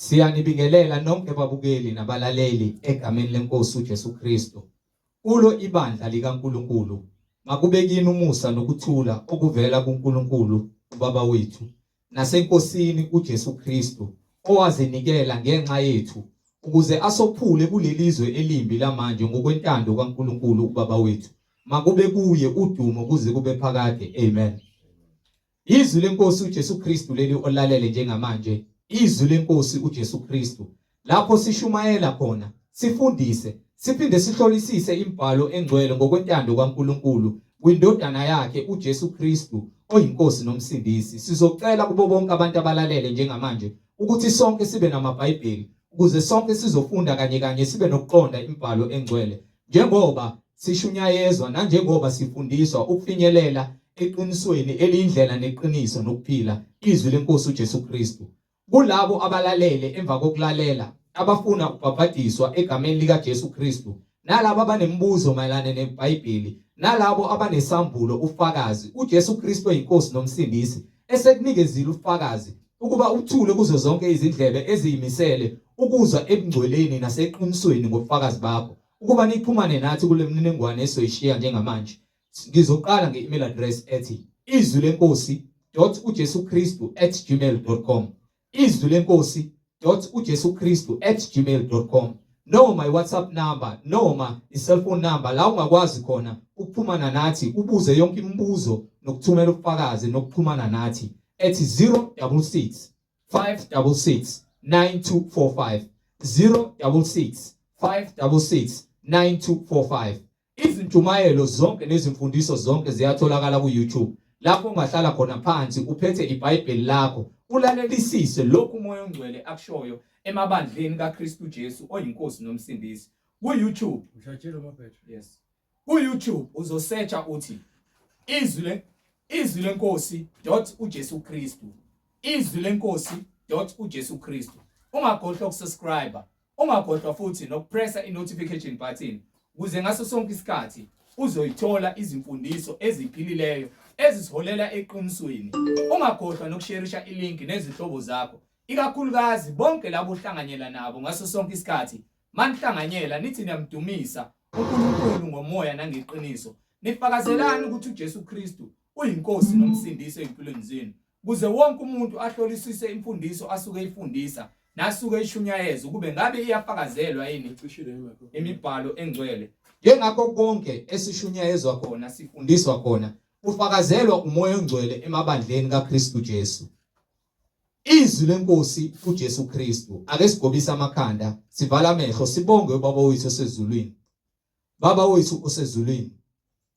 Siyanibingelela nonke babukeli nabalaleli egameni lenkosi uJesu Kristu. Kulo ibandla likaNkulunkulu makube kini umusa nokuthula okuvela kuNkulunkulu uBaba wethu naseNkosini uJesu Kristu owazinikela ngenxa yethu ukuze asophule kulelizwe elimbi lamanje ngokwentando kaNkulunkulu uBaba wethu. Makube kuye udumo kuze kube phakade. Amen. Izwi lenkosi uJesu Kristu leli olalele njengamanje, izwi lenkosi uJesu Kristu. Lapho sishumayela khona, sifundise, siphinde sihlolisise imibhalo engcwele ngokwentando kaNkulunkulu kwindodana yakhe uJesu Kristu oyinkosi nomsindisi. Sizocela kubo bonke abantu abalalele njengamanje ukuthi sonke sibe namaBhayibheli ukuze sonke sizofunda kanye kanye sibe nokuqonda imibhalo engcwele njengoba sishunyayezwa nanjengoba sifundiswa ukufinyelela eqinisweni eliyindlela neqiniso nokuphila izwi lenkosi uJesu Kristu. Kulabo abalalele emva kokulalela abafuna ukubhabhadiswa egameni likaJesu Kristu nalabo abanemibuzo mayelana neBhayibheli nalabo abanesambulo ufakazi uJesu Kristu oyinkosi nomsindisi esekunikezile ufakazi ukuba uthule kuzo zonke izindlebe eziyimisele ukuzwa ebungcweleni naseqinisweni ngobufakazi bakho ukuba nixhumane nathi kule mniningwane esizoyishiya njengamanje. Ngizoqala nge-email address ethi izwi lenkosi dot ujesu kristu at gmail dot com izwi lenkosi dot ujesu kristu at gmail dot com noma i-WhatsApp number noma i-cellphone number la ungakwazi khona ukuxhumana nathi ubuze yonke imibuzo nokuthumela ubufakazi nokuxhumana nathi ethi 066 566 9245 066 566 9245. Izintshumayelo zonke nezimfundiso zonke ziyatholakala ku-YouTube lapho ungahlala khona phansi uphethe iBhayibheli lakho ulalelisise lokhu uMoya oNgcwele akushoyo emabandleni kaKristu Jesu oyiNkosi noMsindisi. Ku-YouTube Yes. Ku-YouTube uzosearcha uthi izwi le izwi lenkosi dot uJesu Kristu. Izwi lenkosi dot uJesu Kristu. Ungakhohlwa ukusubscribe. Ungakhohlwa futhi nokupressa i-notification button ukuze ngaso sonke isikhathi uzoyithola izimfundiso eziphilileyo ezisiholela eqinisweni. Ungakhohlwa nokusherisha ilink nezihlobo zakho, ikakhulukazi bonke labo ohlanganyela nabo ngaso sonke isikhathi. Manihlanganyela nithi niyamdumisa uNkulunkulu ngomoya nangeqiniso. Nifakazelani ukuthi uJesu Kristu uyiNkosi noMsindisi ezimpilweni zenu. Kuze wonke umuntu ahlolisise imfundiso asuke eyifundisa nasuke eyishunyayeza ukube ngabe iyafakazelwa yini imibhalo engcwele. Njengakho konke esishunyayezwa khona sifundiswa khona kufakazelwa uMoya oNgcwele emabandleni kaKristu Jesu. Izwi lenkosi uJesu Kristu. Ake sigobise amakhanda, sivale amehlo, sibonge uBaba wethu osezulwini. Baba wethu osezulwini,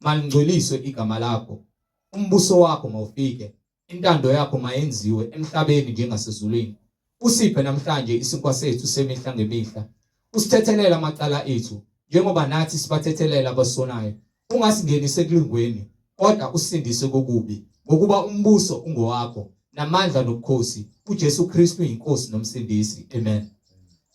malingcweliswe igama lakho. Umbuso wakho mawufike, intando yakho mayenziwe emhlabeni njengasezulwini. Usiphe namhlanje isinkwa sethu semihla ngemihla. Usithethelele amacala ethu njengoba nathi sibathethelela abasonayo. Ungasingenisi ekulingweni, kodwa usindise kokubi, ngokuba umbuso ungowakho, namandla nobukhosi, uJesu Kristu iNkosi noMsindisi. Amen.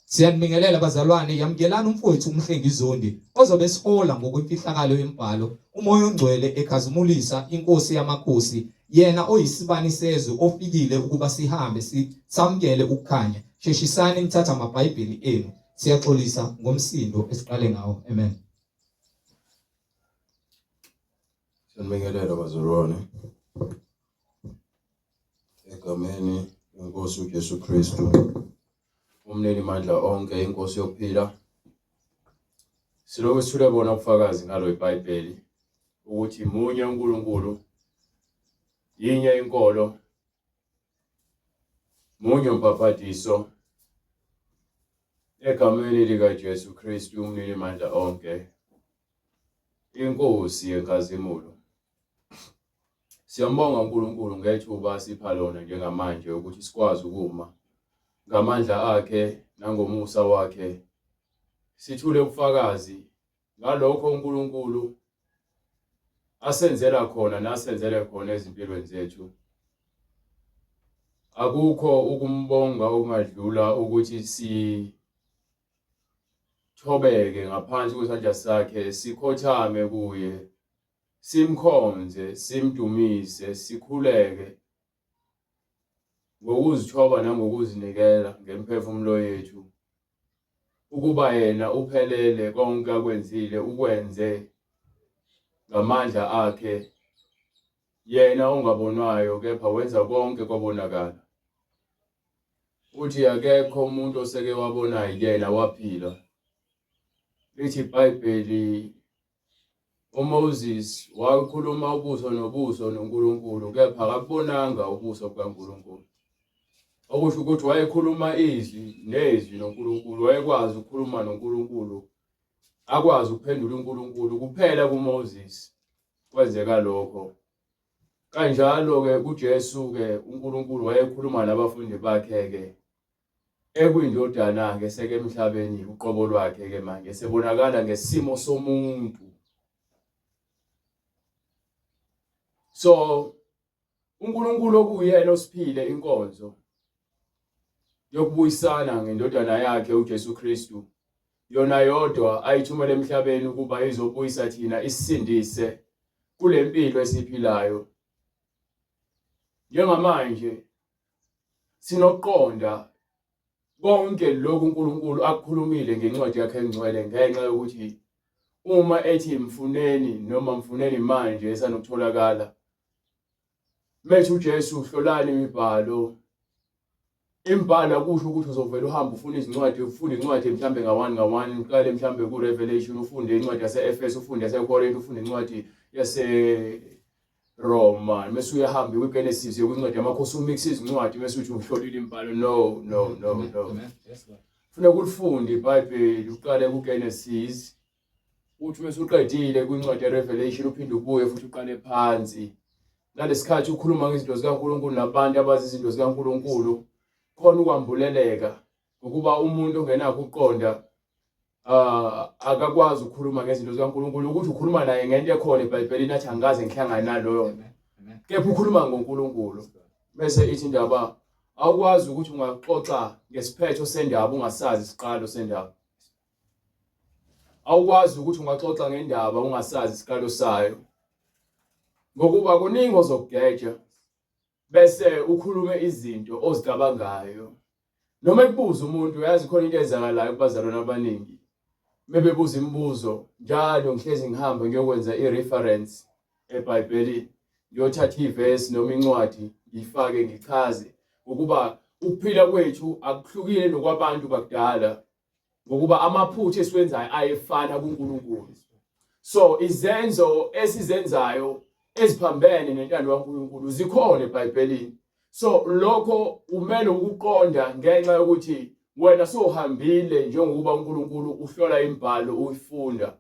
Siyanibingelela bazalwane, yamukelani umfowethu uMhlengi Zondi ozobe esihola ngokwemfihlakalo yembhalo, uMoya oNgcwele ekhazimulisa iNkosi yamakhosi, yena oyisibani sezwe ofikile ukuba sihambe samukele ukukhanya. Sheshisani nithathe amaBhayibheli enu. Siyaxolisa ngomsindo esiqale ngawo. Amen. Siyanibingelela bazalwane egameni lenkosi uJesu Kristu umnini mandla onke inkosi yokuphila. Silokhu sithule bona ubufakazi ngalo iBhayibheli ukuthi munye uNkulunkulu, yinye inkolo, munye umbhabhadiso egameni likaJesu Kristu umnini mandla onke inkosi yenkazimulo. Siyambonga uNkulunkulu ngethuba asipha lona njengamanje ukuthi sikwazi ukuma ngamandla akhe nangomusa wakhe sithule ubufakazi ngalokho uNkulunkulu asenzela khona nasenzele khona ezimpilweni zethu. Akukho ukumbonga okungadlula ukuthi sithobeke ngaphansi kwesandla sakhe, sikhothame kuye, simkhonze, simdumise, sikhuleke. Ngokuzithoba nangokuzinikela ngemiphefumulo yethu ukuba yena uphelele konke akwenzile ukwenze ngamandla akhe yena ongabonwayo kepha wenza konke kwabonakala. Uthi akekho umuntu oseke wabona yena waphila. Lithi iBhayibheli UMoses wakhuluma ubuso nobuso noNkulunkulu kepha akabonanga ubuso bukaNkulunkulu. Okusho ukuthi wayekhuluma izwi nezwi noNkulunkulu, wayekwazi ukukhuluma noNkulunkulu, akwazi ukuphendula uNkulunkulu kuphela kuMoses. Kwenzeka lokho. Kanjalo-ke kuJesu-ke uNkulunkulu wayekhuluma nabafundi bakhe-ke Ekuyindodana-ke sekemhlabeni uqobo lwakhe-ke manje sebonakala ngesimo somuntu. So uNkulunkulu okuyena osiphile inkonzo yokubuyisana ngendodana yakhe uJesu Kristu yona yodwa ayithumele emhlabeni ukuba izobuyisa thina isisindise kule mpilo esiphilayo njengamanje Sinokuqonda konke lokhu uNkulunkulu akukhulumile ngencwadi yakhe engcwele ngenxa yokuthi uma ethi mfuneni noma mfuneni manje esanokutholakala methi uJesu hlolani imibhalo imibhalo akusho ukuthi uzovela uhambe ufuna izincwadi ufunde incwadi mhlambe nga-one nga-one uqale mhlambe ku-Revelation ufunde incwadi yase-Efesu ufunde yase-Korinte ufunde incwadi yase Roma mase uyahamba kwiGenesis yokwincwadi yamakhosi umix izincwadi mase uthi uhlolile imibhalo no no no no funeka ulifunde iBhayibheli uqale kuGenesis uthi mase uqedile kwincwadi yeRevelation uphinde ubuye futhi uqale phansi nalesikhathi ukhuluma ngezinto zikaNkulunkulu nabantu abazi izinto zikaNkulunkulu khona ukwambuleleka ngokuba umuntu ongenakho ukuqonda akakwazi ukukhuluma ngezinto zikaNkulunkulu ukuthi ukhuluma naye ngento ekhona eBhayibhelini athi angikaze ngihlangane naloyo kepha ukhuluma ngoNkulunkulu bese ithi indaba awukwazi ukuthi ungaxoxa ngesiphetho sendaba ungasazi isiqalo sendaba awukwazi ukuthi ungaxoxa ngendaba ungasazi isiqalo sayo ngokuba kuningi ozokugeja bese ukhulume izinto ozicabangayo noma ekubuza umuntu uyazi khona into eyenzakalayo kubazalwane abaningi mebebuza imibuzo njalo ngihlezi ngihamba ngiyokwenza i-reference eBhayibhelini ngiyothatha ivesi noma incwadi ngiyifake ngichaze ukuba ukuphila kwethu akuhlukile nokwabantu bakudala ngokuba amaphutha esiwenzayo ayefana kuNkulunkulu so izenzo esizenzayo eziphambene nentando kaNkulunkulu zikhona eBhayibhelini so lokho kumele ukuqonda ngenxa yokuthi wena sohambile njengokuba uNkulunkulu uhlola imibhalo uyifunda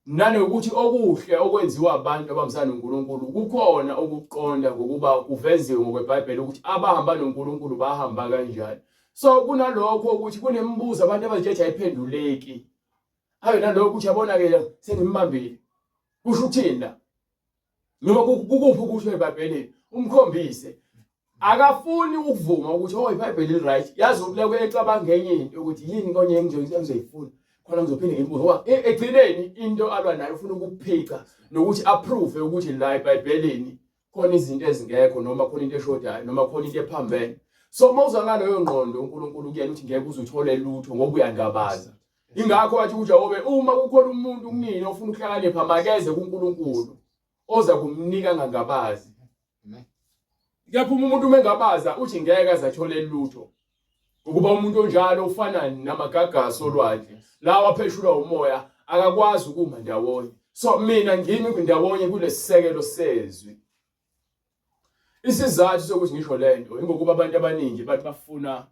Nanokuthi okuhle okwenziwa abantu abahambisana noNkulunkulu kukhona ukuqonda ngokuba kuveziwe ngokweBhayibheli ukuthi abahamba noNkulunkulu bahamba kanjani. So kunalokho ukuthi kunemibuzo abantu abazitshethi ayiphenduleki. Ayo nalokho ukuthi yabona-ke sengimbambile. Kusho ukuthini la? Noma kukuphi ukusho eBhayibhelini? Umkhombise. Akafuni ukuvuma ukuthi oh iBhayibheli li right. Yazi ukuleke ecabanga enye into ukuthi yini konye engizoyifuna. Khona ngizophinde ngimbuze ngoba e, egcineni into alwa nayo ufuna ukuphica nokuthi approve ukuthi la eBhayibhelini khona izinto ezingekho noma khona into eshodayo noma khona into ephambene. So uma uza ngaleyo ngqondo uNkulunkulu kuyena uthi ngeke uze uthole lutho ngoba uyangabaza. Ingakho wathi uJakobe uma kukhona umuntu kunini ofuna ukuhlakanipha makeze kuNkulunkulu oza kumnika ngangabazi. Kepha uma umuntu mengabaza uthi ngeke aze athole lutho. Ukuba umuntu onjalo ufana namagagasi olwandle lawa apheshulwa umoya akakwazi ukuma ndawonye. So mina ngimi ndawonye kulesisekelo sezwi. Isizathu sokuthi ngisho lento ingokuba abantu abaningi bathi bafuna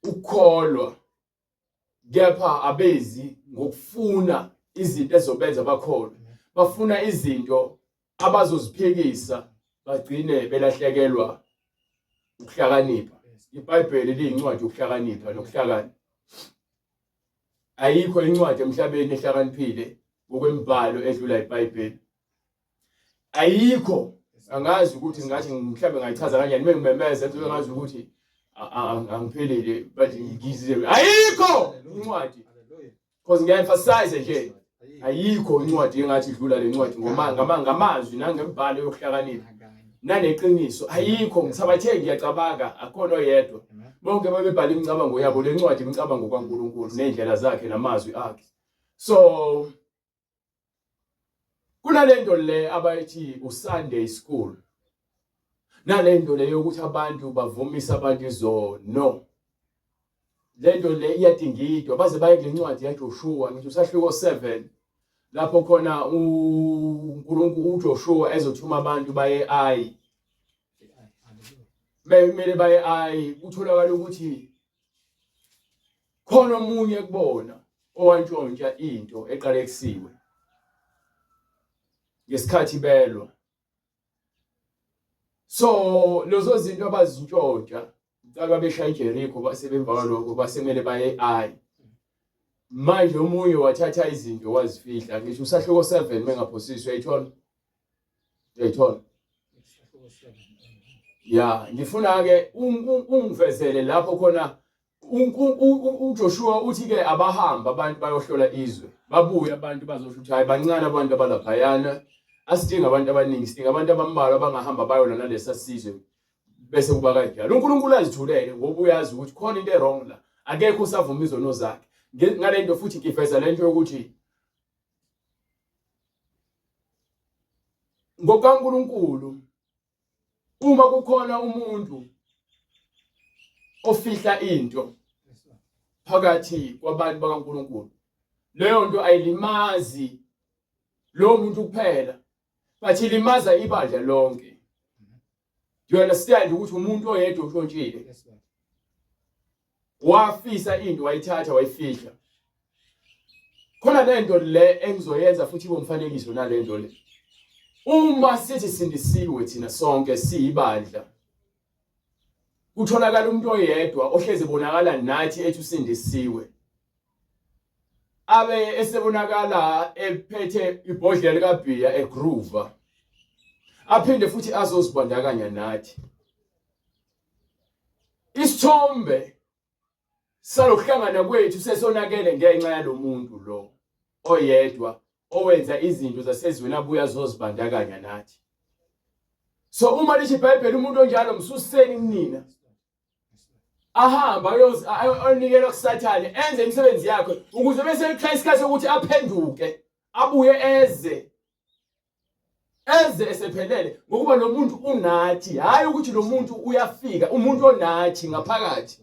ukukholwa kepha abezi ngokufuna izinto ezobenza bakholwe bafuna izinto abazoziphikisa bagcine belahlekelwa ukuhlakanipha iBhayibheli liyincwadi yokuhlakanipha nokuhlakani ayikho incwadi emhlabeni ehlakaniphile ngokwemibhalo edlula iBhayibheli ayikho angazi ukuthi ngathi mhlawumbe ngayichaza kanjani uma ngimemeza kuzobe ngazi ukuthi angiphelele but ngizize ayikho incwadi because ngiya-emphasize nje ayikho incwadi engathi idlula le ncwadi ngoma ngamazwi nangembhalo yokuhlakanipha. Naneqiniso ayikho ngisabathe ngiyacabanga akhona oyedwa. Bonke babebhala imicabango yabo lencwadi imicabango kaNkuluNkulu nezindlela zakhe namazwi akhe. So kunalento le abayithi uSunday school. Nalento le yokuthi abantu bavumisa abantu izono. Lento le iyadingidwa baze baye kule ncwadi yaJoshua ngisho usahluko 7 lapho khona uNkulunkulu uJoshua ezothuma abantu baye Ai. Kumele baye Ai kutholakala ukuthi khona omunye kubona owantshontsha into eqalekisiwe ngesikhathi belwa. So lezo zinto abazintshontsha caba beshaya iJericho base bemva kwalokho basemele baye e-Ai. Manje omunye wathatha izinto wazifihla ngisho usahluko 7 mengaphosisi uyayithola? Uyayithola? Ya, ngifuna ke ungivezele lapho khona uJoshua uthi ke abahamba abantu bayohlola izwe. Babuye abantu bazosho ukuthi hayi bancane abantu abalaphayana. Asidinga abantu abaningi, sidinga abantu abambalwa abangahamba bayolwa nalesa sizwe. Bese kuba kanjalo. uNkulunkulu azithulele ngoba uyazi ukuthi khona into e-wrong la. Akekho usavuma izono zakhe. Ngalento futhi ngiveza lento yokuthi ngokaNkulunkulu uma kukhona umuntu ofihla into phakathi kwabantu bakaNkulunkulu leyo nto ayilimazi lo muntu kuphela but ilimaza ibandla lonke. Do you understand ukuthi umuntu oyedwa ushontshile wafisa into wayithatha wayifihla. Khona lento le engizoyenza futhi ibe umfanekiso nalento le. Uma sithi sindisiwe thina sonke siyibandla kutholakala umuntu oyedwa ohlezi ebonakala nathi ethi usindisiwe abe esebonakala ephethe ibhodlela likabhiya egroova aphinde futhi azozibandakanya nathi. Isithombe salokuhlangana kwethu sesonakele ngenxa yalomuntu lo oyedwa owenza izinto zasezweni abuye azozibandakanya nathi. So uma lithi iBhayibheli umuntu onjalo msuseni kunina ahamba ayonikelwa kuSathane enze imisebenzi yakhe ukuze bese kushaya isikhathi sokuthi aphenduke abuye eze eze esephelele ngokuba lo muntu unathi hayi ukuthi lo muntu uyafika umuntu onathi ngaphakathi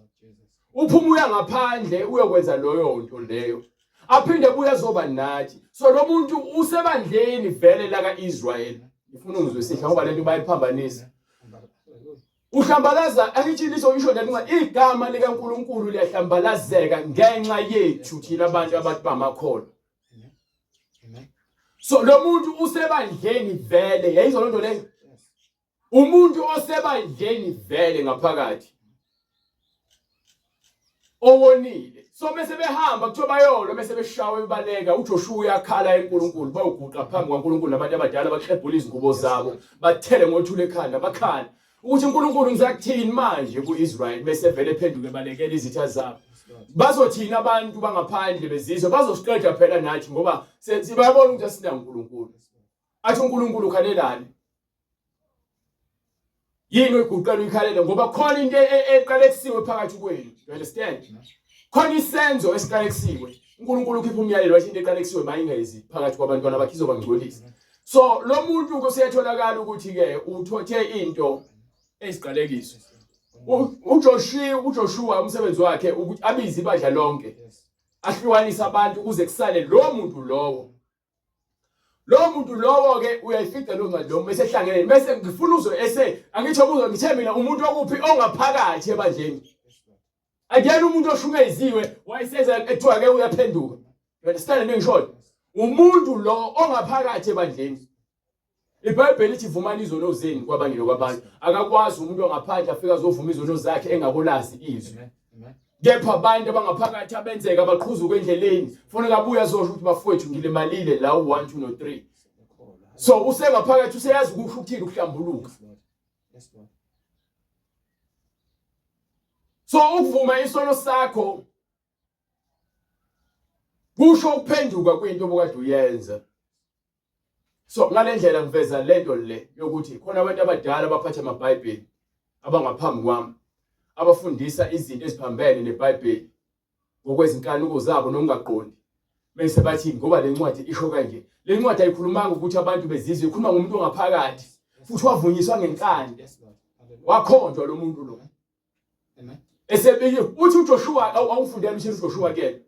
uphuma uya ngaphandle uyokwenza loyo nto leyo aphinde buye azoba nathi. So lo muntu usebandleni vele laka Israel. Ngifuna ungizwisise ngoba lento bayiphambanisa. Uhlambalaza angithi lizoyisho lento ngoba igama likaNkuluNkulu liyahlambalazeka ngenxa yethu thina abantu abantu bamakholwa. So lo muntu usebandleni vele yayizwa lonto leyo. Umuntu osebandleni vele ngaphakathi owonile. So bese behamba kuthiwa bayolwa bese beshawa bebaleka uJoshua uyakhala eNkulunkulu bawuguqa phambi kwaNkulunkulu nabantu abadala baklebhula izingubo zabo bathele ngothule ekhanda bakhala ukuthi uNkulunkulu ngizakuthini manje kuIsrael bese vele phenduke balekela izitha zabo bazothini abantu bangaphandle bezizwe bazosiqeda phela nathi ngoba sibayabona ukuthi asinaNkulunkulu athi uNkulunkulu ukhalelani yini oyiguqela uyikhalele ngoba khona into e, e, eqalekisiwe phakathi kwenu. You understand? Khona isenzo esiqalekisiwe. uNkulunkulu ukhipha umyalelo wathi into eqalekisiwe mayingezi phakathi kwabantwana bakhe izobangcolisa. So lo muntu kuseyatholakala ukuthi ke uthothe into eziqalekiso. UJoshua uJoshua umsebenzi wakhe ukuthi abize ibandla lonke ahlukanise abantu ukuze kusale lo muntu lowo. Lowo muntu lowo ke uyayifica leyo ncwadi lo bese ehlangene bese ngifuna uzwe ese angitsho umuzwa ngithe mina umuntu okuphi ongaphakathi ebandleni. Akuyena umuntu oshumeziwe wayesenza ekuthiwa ke uyaphenduka. You understand into engishoyo? Umuntu lo ongaphakathi ebandleni. IBhayibheli lithi vumani izono zenu kwabanye nokwabanye. Akakwazi umuntu ongaphandle afika azovuma izono zakhe engakolazi izwi. Kepha abantu abangaphakathi abenzeka abaqhuzuka endleleni funeka abuye azosho ukuthi bafowethu ngilimalile la u-1 2 no 3. So usengaphakathi useyazi ukusho ukuthini ukuhlambuluka. So ukuvuma isono sakho kusho ukuphenduka kwinto obukade uyenza. So ngale ndlela ngiveza lento le yokuthi khona abantu abadala abaphatha amaBhayibheli abangaphambi kwami abafundisa izinto eziphambene neBhayibheli ngokwezinkanuko zabo nokungaqondi bese bathi ngoba le ncwadi isho kanje. Le ncwadi ayikhulumanga ukuthi abantu bezizwe, ikhuluma ngomuntu ongaphakathi futhi wavunyiswa ngenkani, wakhonjwa lo muntu lo. Esebike uthi uJoshua awufundela uthi uJoshua ke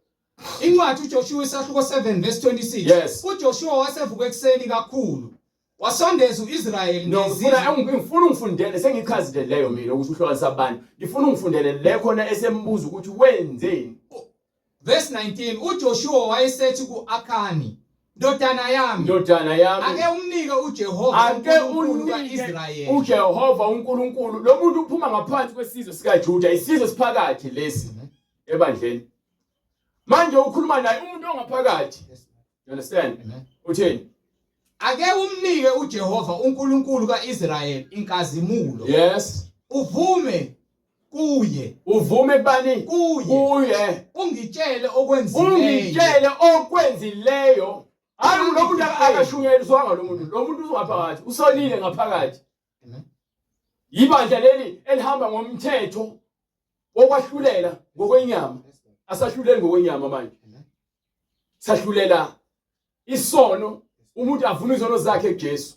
Incwadi uJoshua isahluko 7 verse 26. Yes. UJoshua wasevuka ekuseni kakhulu wasondeza uIsrayeli No, ngezizwe. ngifuna ungifundele sengichazile leyo mina ukuthi uhlukanisa abantu. Ngifuna ungifundele le khona esembuza ukuthi wenzeni. Verse 19 uJoshua wayesethi kuAkhani, ndodana yami, Ndodana yami, ake umnike uJehova ake uNkulunkulu unike kaIsrayeli. uJehova uNkulunkulu. Lo muntu uphuma ngaphansi kwesizwe sikaJuda, isizwe siphakathi lesi ebandleni. Manje ukhuluma naye umuntu ongaphakathi. You understand? Amen. Uthini? Ake umnike uJehova uNkulunkulu kaIsrayeli inkazimulo. Yes. Uvume kuye. Uvume kubani? Kuye. Kuye. Ungitshele okwenzileyo. Ungitshele okwenzileyo. Hayi lo muntu akashunyayelizwanga lo muntu. Lo muntu usungaphakathi. Usonile ngaphakathi. Yibandla leli elihamba ngomthetho wokwahlulela ngokwenyama. Asahluleli ngokwenyama manje. Sahlulela isono umuntu avuma izono zakhe kuJesu.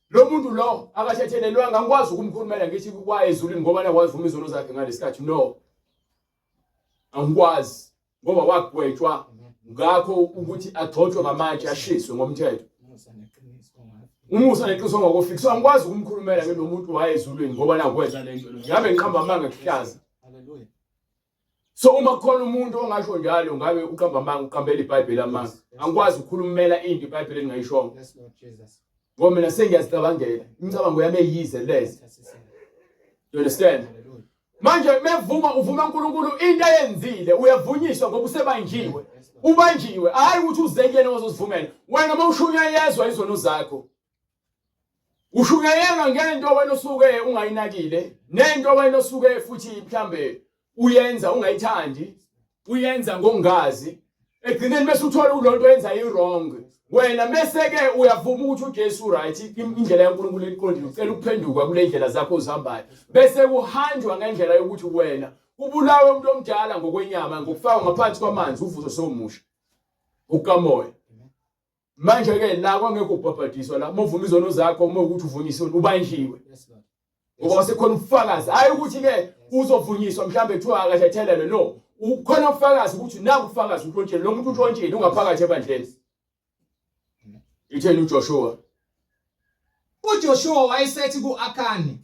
Lo muntu lo akathethelelwanga, angikwazi ukumkhulumela ngithi kwaye ezulwini ngoba nakwazi uvuma izono zakhe ngalesikhathi. No, angikwazi ngoba wagwetshwa ngakho ukuthi agxotshwe ngamatshe ashiswe ngomthetho. Umusa neqiniso ngokufika. So angikwazi ukumkhulumela ngilo muntu waye ezulwini ngoba nakwenza lento. Ngabe ngiqamba amanga kuhlaza. Hallelujah. So uma kukhona umuntu ongasho njalo ngabe uqamba amanga, uqambela iBhayibheli amanga. Angikwazi ukukhulumela into iBhayibheli elingayishongo. Yes Lord Jesus. Ngoba mina sengiyazicabangela. Imicabango yami eyize leze. You understand? Hallelujah. Manje mevuma uvuma uNkulunkulu into ayenzile uyavunyiswa ngoba usebanjiwe. Ubanjiwe hayi ukuthi uze kuyena ozozivumela. Wena uma ushunyayezwa izono zakho. Ushunyayelwa ngento wena osuke ungayinakile, nento wena osuke futhi mhlambe uyenza ungayithandi, uyenza ngokungazi. Egcineni bese uthola ulonto yenza i-wrong. Wena mese ke uyavuma ukuthi uJesu right, indlela yaNkulunkulu iqondile, ucela ukuphenduka kule ndlela zakho ozihambayo. Bese kuhanjwa ngendlela yokuthi wena ubulawe umuntu omdala ngokwenyama ngokufakwa ngaphansi kwamanzi uvuzo sewumusha. Ukukamoya. Manje ke la kwangekho ubhabhadiswa la, uma uvuma izono zakho, uma ukuthi uvunyisiwe ubanjiwe. Ngoba sekhona ubufakazi, hayi ukuthi ke uzovunyiswa mhlambe kuthiwa akathethelelwe, no. Ukhona ubufakazi ukuthi naku ubufakazi untshontshile, lo muntu untshontshile ungaphakathi ebandleni. Itheni uJoshua? UJoshua wayesethi kuAkhani,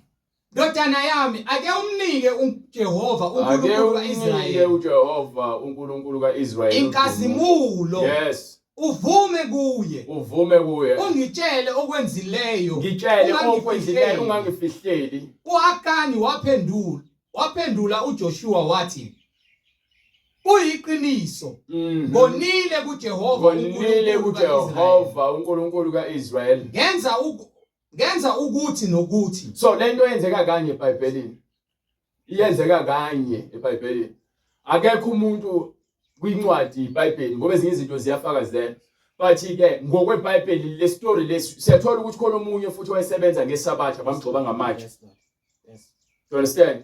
Ndodana yami, ake umnike uJehova uNkulunkulu kaIsrayeli uJehova uNkulunkulu kaIsrayeli inkazimulo. Yes. Uvume kuye. Uvume kuye. Ungitshele okwenzileyo. Ngitshele okwenzileyo ungangifihleli. UAkani waphendula, waphendula uJoshua wathi, Kuyiqiniso. Ngonile kuJehova Ngonile kuJehova uNkulunkulu kaIsrayeli. Ngenza Ngenza ukuthi nokuthi. So lento yenzeka kanye eBhayibhelini. Iyenzeka kanye eBhayibhelini. Akekho umuntu kwincwadi iBhayibheli ngoba ezinye izinto ziyafakazela. But ke ngokweBhayibheli le story lesi siyathola ukuthi khona omunye futhi wayesebenza ngeSabatha bamgxoba ngamatshe. Yes. You understand?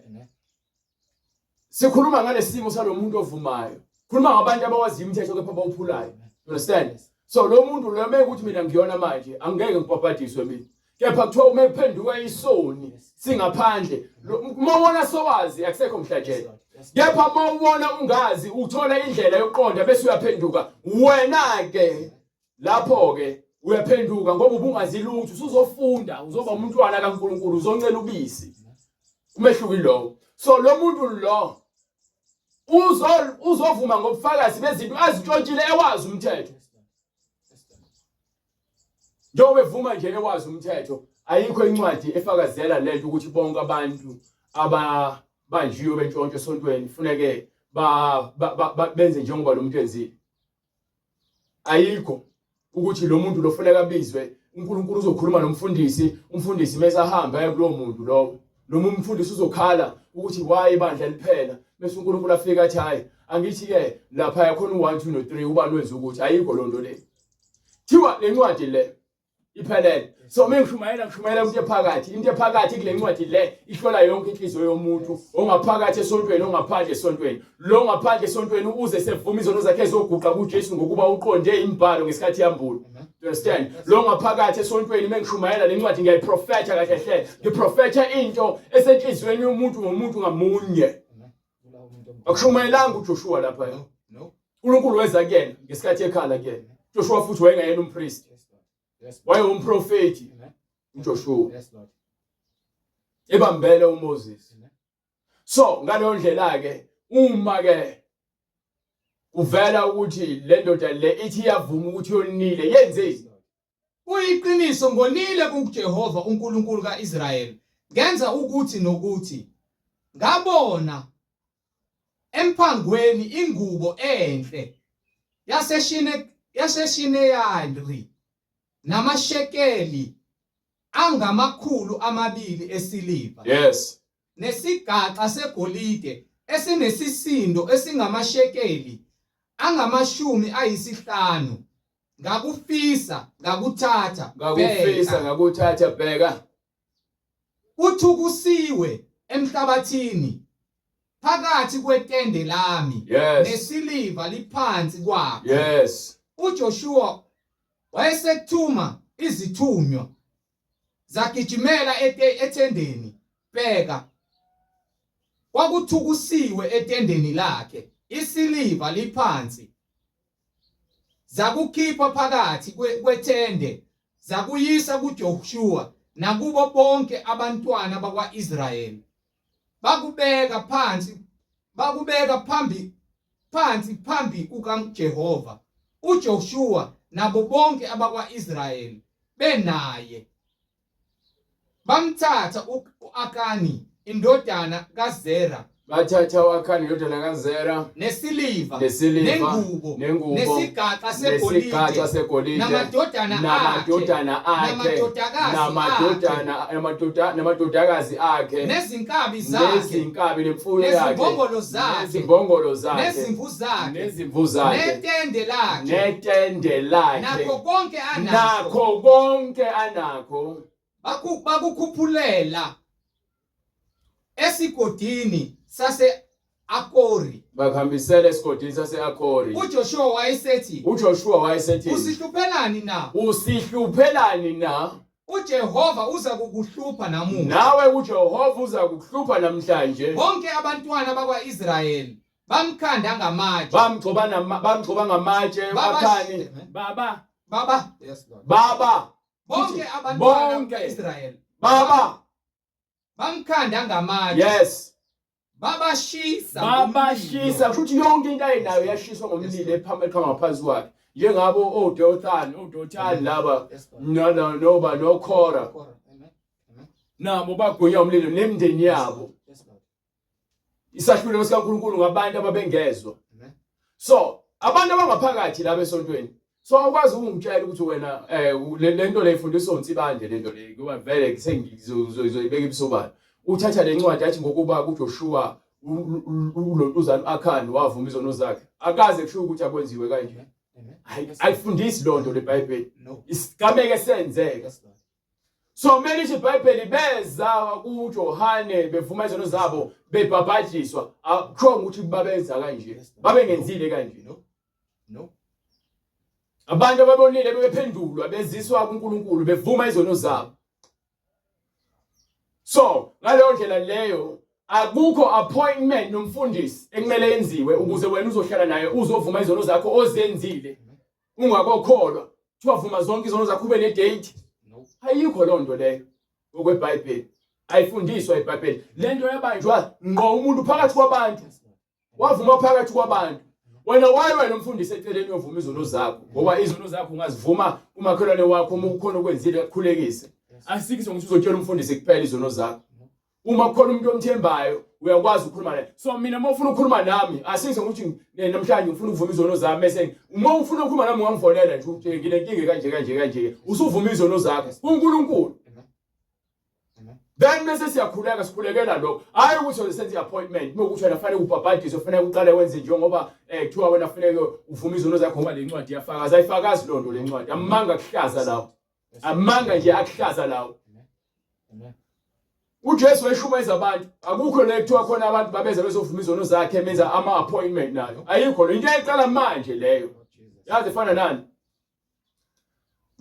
Sikhuluma ngalesimo salomuntu ovumayo. Khuluma ngabantu abawaziyo umthetho kepha bawuphulayo. You understand? So lo muntu lo meke ukuthi mina ngiyona manje angeke ngibhabhadiswe mina. Kepha kuthiwa uma ephenduka isoni singaphandle uma ubona sowazi akusekho mhlatshelo. Kepha uma ubona ungazi uthola indlela yokuqonda bese uyaphenduka. Wena ke lapho ke uyaphenduka ngoba ubungazi lutho, usuzofunda, uzoba umntwana kaNkulunkulu, uzoncela ubisi. Umehluko ilowo. So lo muntu lo uzovuma ngobufakazi bezinto azitshontshile ewazi umthetho. Njengoba evuma nje ewazi umthetho, ayikho incwadi efakazela lento ukuthi bonke abantu ababanjiwe bentshontsho esontweni funeke benze njengoba lo muntu enzile. Ayikho ukuthi lo muntu lo funeka abizwe, uNkulunkulu uzokhuluma nomfundisi, umfundisi mese ahambe aye kulowo muntu lowo. Noma umfundisi uzokhala ukuthi why ibandla liphela, bese uNkulunkulu afika athi hayi angithi ke lapha yakhona u1 2 no 3 ubani wenza ukuthi ayikho lonto le. Thiwa lencwadi le. Iphelele. So uma ngishumayela ngishumayela into ephakathi, into ephakathi kule ncwadi le ihlola yonke inhliziyo yomuntu ongaphakathi esontweni ongaphandle esontweni. Lo ngaphandle esontweni uze sevuma izono zakhe ezoguqa kuJesu ngokuba uqonde imibhalo ngesikhathi yambulo. You understand? Lo ngaphakathi esontweni mengishumayela le ncwadi ngiyayiprofetha kahle hle. Ngiprofetha into esenhliziyweni yomuntu ngomuntu ngamunye. Akushumayelanga uJoshua lapha. No. uNkulunkulu weza kuyena ngesikhathi ekhala kuyena. Joshua futhi wayengayena umpriest. Wayewumprofeti uJoshua. Yes Lord. Ebambele uMoses. So ngaleyo ndlela ke uma ke kuvela ukuthi le ndoda le ithi iyavuma ukuthi yonile yenzeni? Kuyiqiniso ngonile kuJehova uNkulunkulu kaIsrayeli ngenza ukuthi nokuthi ngabona emphangweni ingubo enhle yaseshine yaseShineyari namashekeli angama-200 esiliva. Yes. Nesigaxa segolide esinesisindo esingamashekeli angama-50, ngakufisa ngakuthatha. Ngakufisa bheka, ngakuthatha, bheka. Kuthukusiwe emhlabathini phakathi kwetende lami, nesiliva liphansi kwakho. UJoshua wayesethuma izithunywa zagijimela etendeni, bheka, kwakuthukusiwe etendeni lakhe, isiliva liphansi. Zakukhipha phakathi kwetende, zakuyisa kuJoshuwa nakubo bonke abantwana bakwa-Israyeli. Bakubeka phansi, bakubeka phambi phansi phambi kukaJehova. UJoshuwa nabo bonke abakwa-Israyeli benaye. Bamthatha u-Akani indodana kaZera. Bathatha u-Akani indodana kaZera. Nesiliva, nesiliva, nengubo, nengubo, nesigaxa segolide, nesigaxa segolide, namadodana akhe, namadodana akhe, namadodakazi namadodana, namadoda, namadodakazi akhe, nezinkabi zakhe, nezinkabi nemfuyo yakhe, nezimbongolo zakhe, nezimbongolo zakhe, nezimvu zakhe, nezimvu zakhe, netende lakhe, netende lakhe, nakho konke anakho, nakho konke anakho, bakukhuphulela esigodini sase Akori. Bakuhambisela esigodini sase-Akori. UJoshua wayesethi, uJoshua wayesethi, usihluphelani na? Usihluphelani na? uJehova uza kukuhlupha namuhla. Nawe uJehova uza kukuhlupha namhlanje. Bonke abantwana bakwa-Israyeli bamkhanda ngamatshe. Bamgxoba nama bamgxoba ngamatshe Baba uAkhani. Baba. Baba. Yes Lord. Baba. Bonke abantwana Bonke. bakwa-Israyeli Baba. bamkhanda ngamatshe. Yes. Babashisa. Babashisa futhi yonke into ayinayo yashiswa ngomlilo ephambi eqhama ngaphansi kwakhe. Njengabo oDothan, oDothan laba no no noba noKhora. Nabo bagwinya umlilo nemindeni yabo. Isahlulelo sikaNkulunkulu ngabantu ababengezwa. So abantu abangaphakathi laba esontweni so awukwazi ukungitshela ukuthi wena eh le nto le ifundiswa uNsibande le nto le ngoba vele sengizoyibeka ebusobala. Uthatha le ncwadi athi ngokuba kuJoshua ulontuzana uAkhani wavuma izono zakhe. Akaze kusho ukuthi akwenziwe kanje. Ayifundisi lonto leBhayibheli. Isigameke senzeka. So kumele isho iBhayibheli beza kuJohane bevuma izono zabo bebhabhajiswa. Akukho ukuthi babenza kanje. Babengenzile kanje. No. No. Abantu ababonile bebephendulwa beziswa kuNkulunkulu bevuma izono zabo. So ngaleyo ndlela leyo akukho appointment nomfundisi ekumele yenziwe ukuze wena uzohlala naye uzovuma izono zakho ozenzile ungakokholwa. Kuthiwa vuma zonke izono zakho ube ne date. Ayikho loo nto leyo ngokweBhayibheli. Ayifundiswa iBhayibheli. Le nto yabanjwa ngqo umuntu phakathi kwabantu. Wavuma phakathi kwabantu. Wena waye wena umfundisi eceleni uyovuma izono zakho ngoba izono zakho ungazivuma kumakhelwane wakho uma kukhona okwenzile akukhulekise. Asikho ukuthi uzotshela umfundisi kuphela izono zakho. Uma kukhona umuntu omthembayo uyakwazi ukukhuluma naye. So mina uma ufuna ukukhuluma nami asikho ukuthi namhlanje ngifuna ukuvuma izono zami bese uma ufuna ukukhuluma nami ungangifonela nje ukuthi nginenkinga kanje kanje kanje usuvuma izono zakho kuNkulunkulu. Then bese siyakhuleka sikhulekela lokho. Hayi ukuthi senze i-appointment uma ukuthi wena fanele ubhabhadiswe fanele uqale wenze njengoba kuthiwa wena fanele uvume izono zakho ngoba le ncwadi iyafakaza. Ayifakazi loo nto le ncwadi. Amanga kuhlaza lawo. Amanga nje akuhlaza lawo. UJesu wayeshumayeza abantu, akukho la kuthiwa khona abantu babeza bezovuma izono zakhe menza ama appointment nayo. Ayikho lo into eqala manje leyo. Yazi efana nani?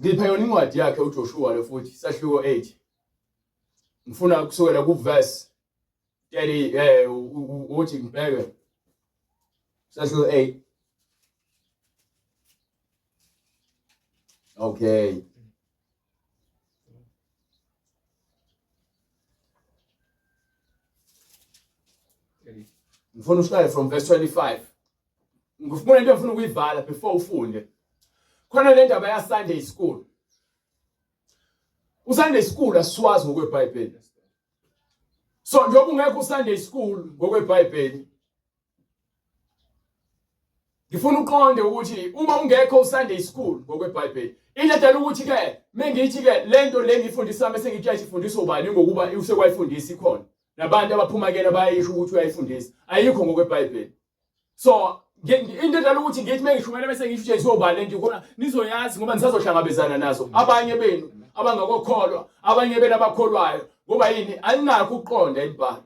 Ngipha yona incwadi yakhe uJoshua lo futhi sahluko 8. Ngifuna kusukela ku verse 30 uthi ngibheke. Sahluko 8. Okay. Ngifuna uhlale from verse 25. Ngifuna into engifuna ukuyivala before ufunde. Khona le ndaba ya Sunday school. USunday school asiwazi ngokweBhayibheli. So njengoba ungekho uSunday school ngokweBhayibheli Ngifuna uqonde ukuthi uma ungekho uSunday school ngokweBhayibheli into edala ukuthi ke mengithi ke lento le ngifundisa bese ngitshela ifundiswa ubani ngokuba usekwayifundisa ikhona nabantu abaphuma kena bayisho ukuthi uyayifundisa ayikho ngokweBhayibheli so into edala ukuthi ngithi mengishumela bese ngisho Jesu obani lento khona nizoyazi ngoba nisazohlangabezana nazo abanye benu abangakokholwa abanye benu abakholwayo ngoba yini aninakho ukuqonda imibhalo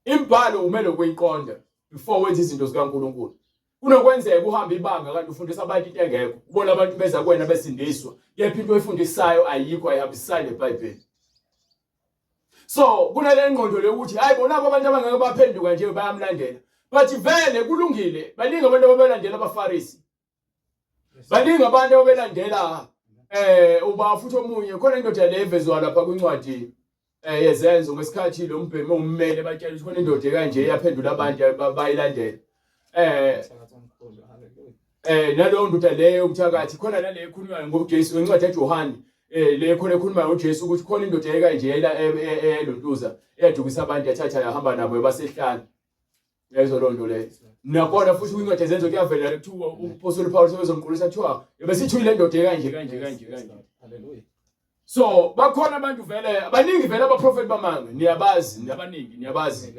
Imibhalo umele ukuyiqonda before wenza izinto zikaNkulunkulu. Kunokwenzeka uhambe ibanga kanti ufundisa abantu into engekho. Ubona abantu beza kuwena besindiswa. Kepha into oyifundisayo ayikho ayihambisani neBhayibheli. So kunale ngqondo le ukuthi hayi bona abantu abangeke baphenduka nje bayamlandela. But vele kulungile baningi abantu ababelandela abaFarisi. Baningi abantu ababelandela uba futhi omunye khona indoda le evezwa lapha kwincwadi yezenzo ngesikhathi lo mbhemi ummele batshela ukuthi khona indoda kanje yaphendula abantu bayilandela nalowo ndoda leyo umthakathi khona nale ekhulunywayo ngoJesu encwadi kaJohane le khona ekhuluma ngoJesu ukuthi khona indoda ekanje eyalontuza eyadukisa abantu yathatha yahamba nabo basehlane Yayizwa loo nto leyo. Nakhona futhi kwincwadi yezenzo kuyavela kuthiwa uMphostoli Paul sebezomqulisa kuthiwa besithi le ndoda kanje kanje kanje kanje. Hallelujah. So bakhona abantu vele abaningi vele abaprofeti bamanga niyabazi nabaningi niyabazi.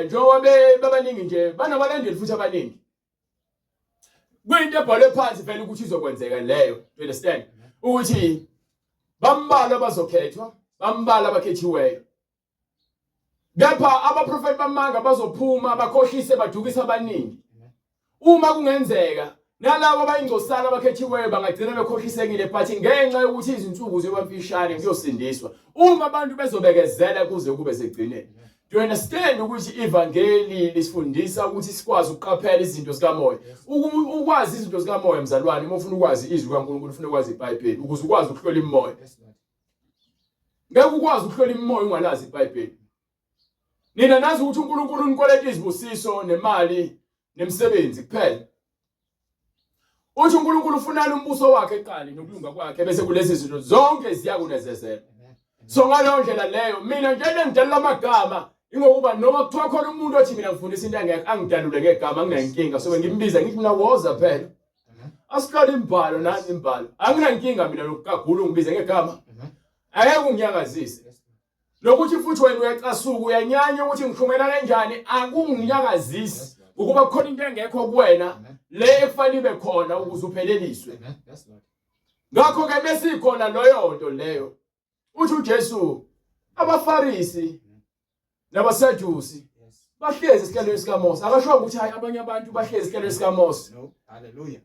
Njengoba bebaningi nje banabalandeli futhi abaningi. Kuyinto ebhalwe phansi vele ukuthi izokwenzeka leyo. You understand? Ukuthi bambalwa abazokhethwa, bambalwa abakhethiweyo. Kepha abaprofeti bamanga bazophuma bakhohlise badukise abaningi. Uma kungenzeka nalabo abayingcosana abakhethiweyo bangagcina bekhohlisekile but ngenxa yokuthi izinsuku ziyoba mfishane kuyosindiswa uma abantu bezobekezela kuze kube sekugcineni. Do you understand ukuthi ivangeli lisifundisa ukuthi sikwazi ukuqaphela izinto zikamoya? Ukwazi izinto zikamoya mzalwane, uma ufuna ukwazi izwi likaNkulunkulu ufuna ukwazi iBhayibheli ukuze ukwazi ukuhlola imimoya. Ngeke ukwazi ukuhlola imimoya ungalazi iBhayibheli. Nina nazi ukuthi uNkulunkulu unikweleta izibusiso nemali nemisebenzi kuphela. Uthi uNkulunkulu ufunani umbuso wakhe eqali nokulunga kwakhe bese kulezi zinto zonke ziyakunezezela. So ngaleyo ndlela leyo mina nje lengidalula amagama ingokuba noma kuthiwa khona umuntu othi mina ngifundisa into engekho angidalule ngegama nginenkinga so ngimbiza ngithi mina woza phela. Asiqale imbhalo nani imbhalo. Anginankinga mina lokukagula ungibize ngegama. Angeke unginyakazise. Nokuthi futhi wena uyacasuka uyanyanya ukuthi ngishumela kanjani akunginyakazisi ukuba kukhona into engekho kuwena le ekufanele ibe khona ukuze upheleliswe. Ngakho ke besikhona loyo nto leyo. Uthi uJesu abaFarisi nabaSadusi bahlezi esihlalweni sikaMose. Akasho ukuthi hayi abanye abantu bahlezi esihlalweni sikaMose. No. Hallelujah.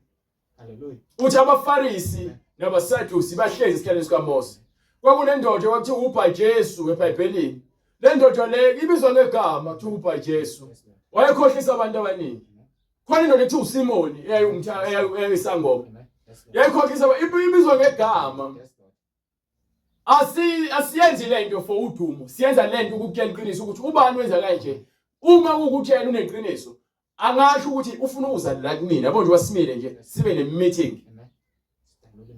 Hallelujah. Uthi abaFarisi nabaSadusi bahlezi esihlalweni sikaMose. Kwakunendoda kwakuthiwa uBhajesu eBhayibhelini. Le ndoda le ibizwa ngegama kuthiwa uBhajesu. Wayekhohlisa abantu abaningi. Khona indoda ekuthiwa uSimoni eyayingumtha eyayisangoma. Yayikhohlisa ibizwa ngegama. Asi asiyenzi lento for udumo siyenza lento ukukutshela iqiniso ukuthi ubani wenza kanje uma ukuthi yena uneqiniso angasho ukuthi ufuna ukuza la kumina yabo nje wasimile nje sibe ne meeting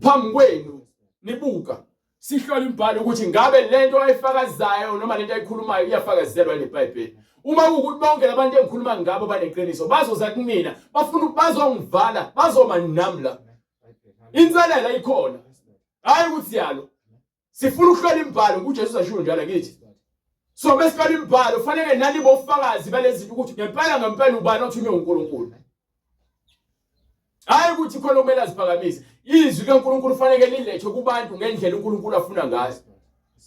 phambi kwenu nibuka sihlola imibhalo ukuthi ngabe lento ayifakazayo noma lento ayikhulumayo iyafakazelwa neBhayibheli uma kuwukuthi bonke labantu engikhuluma ngabo baneqiniso bazoza kumina bafuna bazongivala bazoma nami la inselela ikhona hayi ukuthi siyalo sifuna ukuhlola imibhalo kuJesu asho njalo kithi so mesihlola imibhalo kufanele nani bofakazi balezi zinto ukuthi ngempela ngempela ubani othunywe uNkulunkulu. Hayi ukuthi khona okumele aziphakamise. Izwi kaNkulunkulu fanele lilethwe kubantu ngendlela uNkulunkulu afuna ngayo.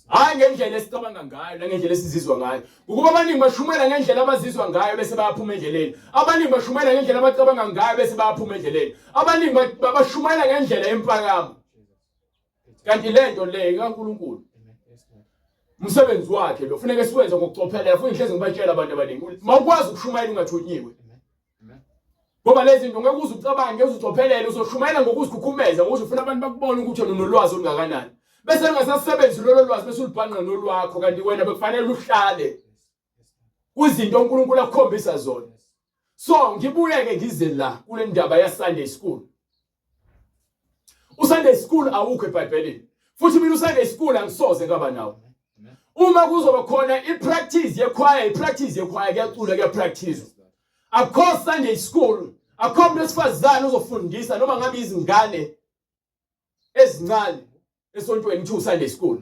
Hayi ngendlela esicabanga ngayo nangendlela esizizwa ngayo. Ukuba abaningi bashumela ngendlela abazizwa ngayo bese bayaphuma endleleni. Abaningi bashumela ngendlela abacabanga ngayo bese bayaphuma endleleni. Abaningi bashumayela ngendlela yempakamo. Kanti lento le kaNkulunkulu. Umsebenzi wakhe lo funeka siwenze ngokucophelela futhi ngihlezi ngibatshela abantu abaningi. Mawukwazi ukushumayela ungathunyiwe. Ngoba lezi zinto ngeke uze ucabange, ngeke uze ucophelele, uzoshumayela ngokuzikhukhumeza ngokuthi ufuna abantu bakubone ukuthi wena unolwazi olungakanani. Bese lungasasebenzi lolo lwazi bese ulubhanqa nolwakho kanti wena bekufanele uhlale kwizinto uNkulunkulu akukhombisa zona. So ngibuye-ke ngize la kule ndaba ya Sunday school. USunday school awukho eBhayibhelini. Futhi mina uSunday school angisoze ngaba nawo. Uma kuzoba khona ipractice yechoir, ipractice yechoir kuyacula kuyapractice. Akukho Sunday school, akukho umuntu wesifazane ozofundisa noma ngabe izingane ezincane esontweni kuthiwa uSunday school.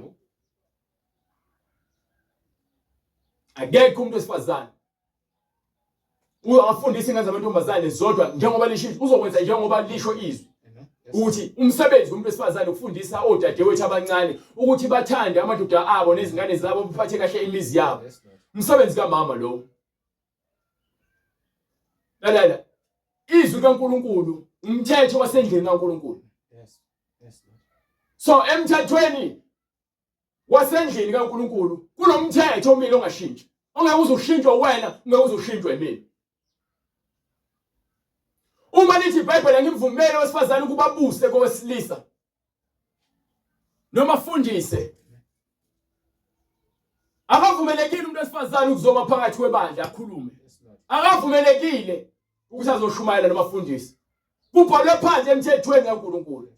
Akekho umuntu wesifazane afundise ingane zamantombazane zodwa njengoba lisho uzokwenza njengoba lisho izwi ukuthi umsebenzi womuntu wesifazane ukufundisa odadewethu abancane ukuthi bathande amadoda abo nezingane zabo baphathe kahle imizi yabo umsebenzi kamama lo lalela izwi kaNkuluNkulu umthetho wasendlini kaNkuluNkulu so emthethweni wasendlini kaNkuluNkulu kunomthetho omile ongashintshi ongeke uze ushintshwe wena ungeke uze ushintshwe mina uma lithi iBhayibheli angimvumele owesifazane ukuba abuse kowesilisa noma afundise akavumelekile umuntu wesifazane ukuzoba phakathi kwebandla akhulume akavumelekile ukuthi azoshumayela noma afundise kubhalwe phansi emthethweni kaNkuluNkulu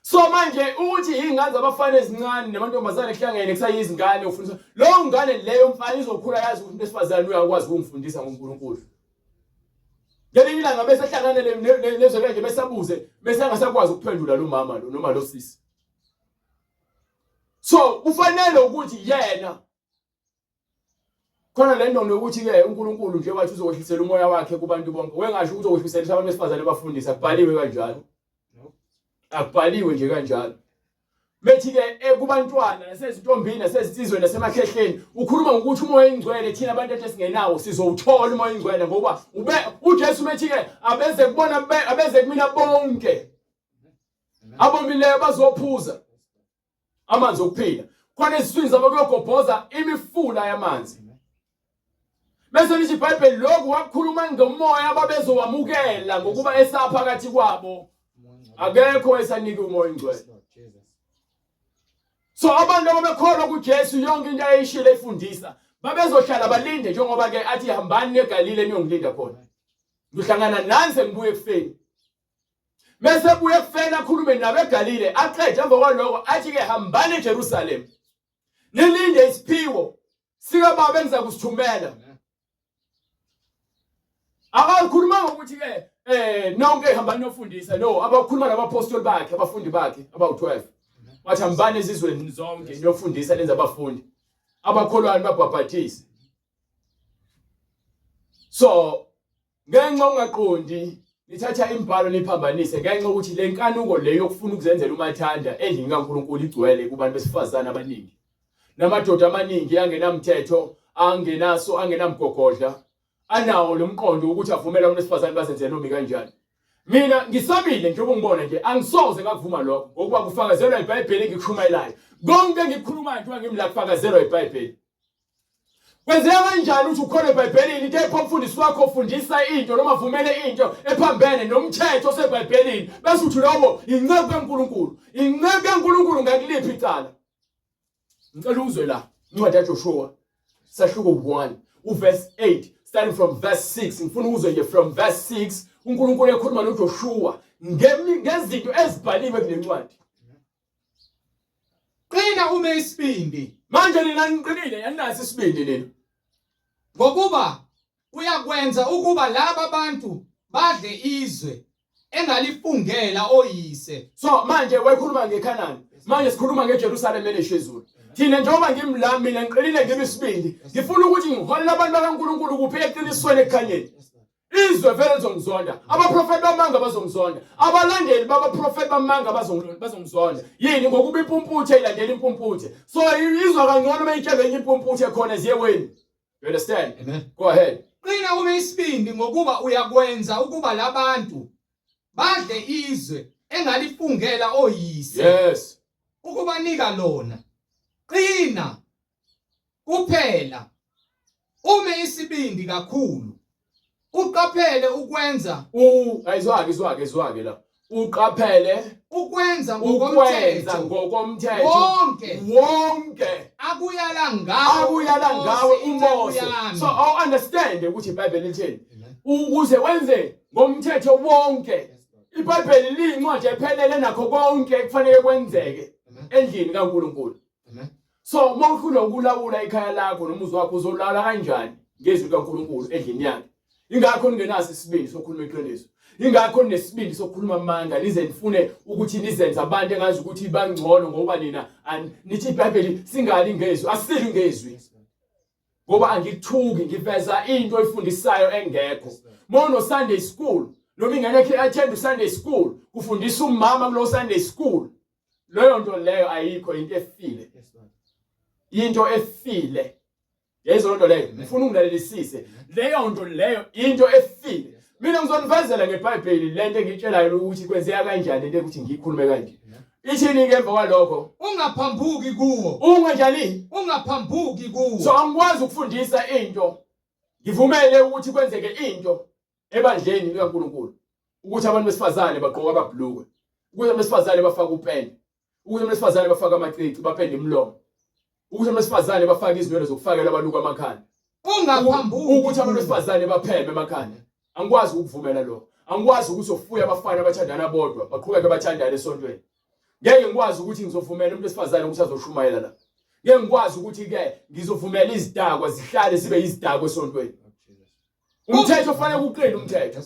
So manje ukuthi izingane zabafana ezincane namantombazane kuhlangene kusayizingane ufundisa leyo ngane leyo mfana izokhula yazi ukuthi umuntu wesifazane uyakwazi ukungifundisa ngoNkulunkulu. Ngelinye ilanga bese ehlangane nezwe kanje bese abuze bese angasakwazi ukuphendula lo mama lo noma lo sisi. So kufanele ukuthi yena khona le ndondo yokuthi-ke uNkulunkulu nje wathi uzokwehlisela umoya wakhe kubantu bonke wengasho ukuthi uzokwehlisela abantu besifazane bafundise akubhaliwe kanjalo akubhaliwe nje kanjalo bethi-ke eh, kubantwana nasezintombini nasezinsizweni nasemakhehleni ukhuluma ngokuthi umoya oyingcwele thina abantu ethi esingenawo sizowuthola umoya oyingcwele ngoba ube uJesu bethi-ke abeze kubona abeze kumina bonke abomileyo bazophuza amanzi okuphila khona eziswini zabo kuyogobhoza imifula yamanzi bese lithi iBhayibheli lokhu wakukhuluma ngomoya ababezowamukela ngokuba esaphakathi kwabo akekho esanike umoya ongcwele so abantu ababekholwa kuJesu yonke into ayishilo efundisa babezohlala balinde njengoba ke athi hambani neGalile niyongilinda khona ngihlangana nani sengibuye ekufeni Mese ebuye ekufeni akhulume nabo eGalile aqede emva kwaloko athi ke hambani eJerusalem nilinde isiphiwo sikababa engiza kusithumela. Akakhuluma ngokuthi ke eh nonke hambani niyofundisa no abakhuluma nabapostoli bakhe abafundi bakhe abawu-12 wathi hambani ezizweni zonke niyofundisa nenze abafundi abakholwayo babhabhathise so Ngenxa ungaqondi nithatha imibhalo niphambanise ngenxa ukuthi le nkanuko le yokufuna ukuzenzela umathanda endlini kaNkulunkulu igcwele kubantu besifazane abaningi namadoda amaningi angenamthetho angenaso angenamgogodla anawo lo mqondo ukuthi avumela abantu besifazane bazenzele noma kanjani mina ngisabile njengoba ungibona nje angisoze ngakuvuma lokho ngokuba kufakazelwa iBhayibheli engikushumayelayo konke engikukhulumayo njengoba ngimla kufakazelwa iBhayibheli Kwenzeka kanjani ukuthi ukhona eBhayibhelini kepha umfundisi wakho ufundisa into noma vumele into ephambene nomthetho oseBhayibhelini bese uthi lowo inceku kaNkulunkulu inceku kaNkulunkulu ngakuliphi icala Ngicela uzwe la incwadi yaJoshua sahluko 1 uverse 8 starting from verse 6 ngifuna uzwe nje from verse 6 uNkulunkulu ekhuluma noJoshua ngezinto ezibhaliwe kule ncwadi Qina ume isibindi. Manje nina niqinile, aninaso isibindi nina. Ngokuba uyakwenza ukuba laba bantu badle izwe engalifungela oyise. So manje wayekhuluma ngeKhanani. Manje sikhuluma ngeJerusalema elishezulu. Thina njengoba ngimla mina ngiqinile ngibe isibindi. Ngifuna ukuthi ngiholele abantu bakaNkulunkulu kuphi eqinisweni ekukhanyeni. Izwe vele lizongizonda. Abaprofeti bamanga bazongizonda. Abalandeli babaprofeti bamanga bazongizonda. Yini ngokuba impumputhe ilandela impumputhe. So izwa kangcono uma itshelwe enye impumputhe khona ziyeweni. You understand? Amen. Go ahead. Qina ume isibindi ngokuba uyakwenza ukuba labantu badle izwe engalifungela oyise. Yes. Ukubanika lona. Qina kuphela ume isibindi kakhulu uqaphele ukwenza u ayizwake izwake izwake la uqaphele ukwenza ukwenza ngokomthetho ngokomthetho wonke wonke akuyala ngawo akuyala ngawe uMose yami. So awu understand ukuthi iBhayibheli lithini Amen. ukuze wenze ngomthetho wonke Yes, Lord. iBhayibheli liyincwadi ephelele nakho konke kufanele kwenzeke Amen. endlini kaNkuluNkulu. Amen. So uma ufuna ukulawula ikhaya lakho nomuzi wakho uzolawula kanjani ngezwi likaNkuluNkulu endlini yakhe? Ingakho ningenaso isibindi sokukhuluma iqiniso. Ingakho ninesibindi sokukhuluma amanga nize nifune ukuthi nizenze abantu engazi ukuthi bangcono ngoba nina nithi iBhayibheli singali ngezwi, asili ngezwi. Ngoba angithuki ngiveza into oyifundisayo engekho. Mono Sunday school noma ingane yakhe attend Sunday school kufundisa umama kulo Sunday school leyo nto leyo ayikho into efile into efile yayizwa nto leyo ngifuna ungilalelisise leyo nto leyo into efile mina ngizonivezela ngeBhayibheli lento engitshelayo ukuthi kwenzeka kanjani into ukuthi ngiyikhulume kanje ithini ke emva kwalokho Ungaphambuki kuwo. Unganjani? Ungaphambuki kuwo. So angikwazi ukufundisa into ngivumele ukuthi kwenzeke into ebandleni likaNkulunkulu ukuthi abantu besifazane bagqoka amabhlukwe ukuthi abantu besifazane bafake upende ukuthi abantu besifazane bafake amacici bapende imilomo ukuthi abantu besifazane bafake izinwele zokufakela abaluka amakhanda Ungaphambuki ukuthi abantu besifazane bapheme emakhanda angikwazi ukuvumela lokho angikwazi ukuthi ufuye abafana abathandana bodwa baqhubeke bathandane esontweni ngeke ngikwazi ukuthi ngizovumela umuntu wesifazane ukuthi azoshumayela la ngeke ngikwazi ukuthi ke ngizovumela izidakwa zihlale zibe izidakwa esontweni umthetho ufanele uqine umthetho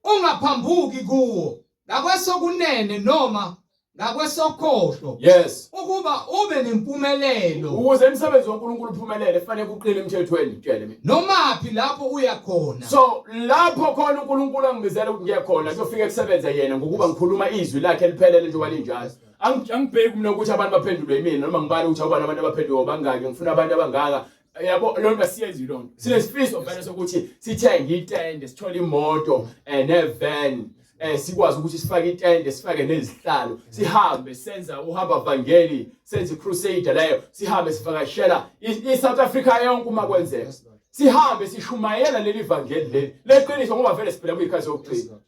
Ungaphambuki kuwo ngakwesokunene noma ngakwesokhohlo Yes. ukuba ube nempumelelo Ukuze umsebenzi waNkulunkulu uphumelele kufanele kuqine emthethweni tshele mina. nomaphi lapho uya khona. So lapho khona uNkulunkulu angibizela ukuthi ngiye khona kuyofike kusebenze yena ngokuba ngikhuluma izwi lakhe liphelele njengoba linjalo. Angibheki mina ukuthi abantu baphendulwe yimina noma ngibale ukuthi awubani abantu abaphenduka bangaki ngifuna abantu abangaka yabo loo nto asiyenzi loo nto sinesifiso vele sokuthi sithenge itende sithole imoto nevan sikwazi ukuthi sifake itende sifake nezihlalo sihambe senza uhamba vangeli senze icrusader leyo sihambe sivakashela i-South Africa yonke uma kwenzeka sihambe sishumayela leli vangeli leli leqiniso ngoba vele siphila kuyikhathi yokugcina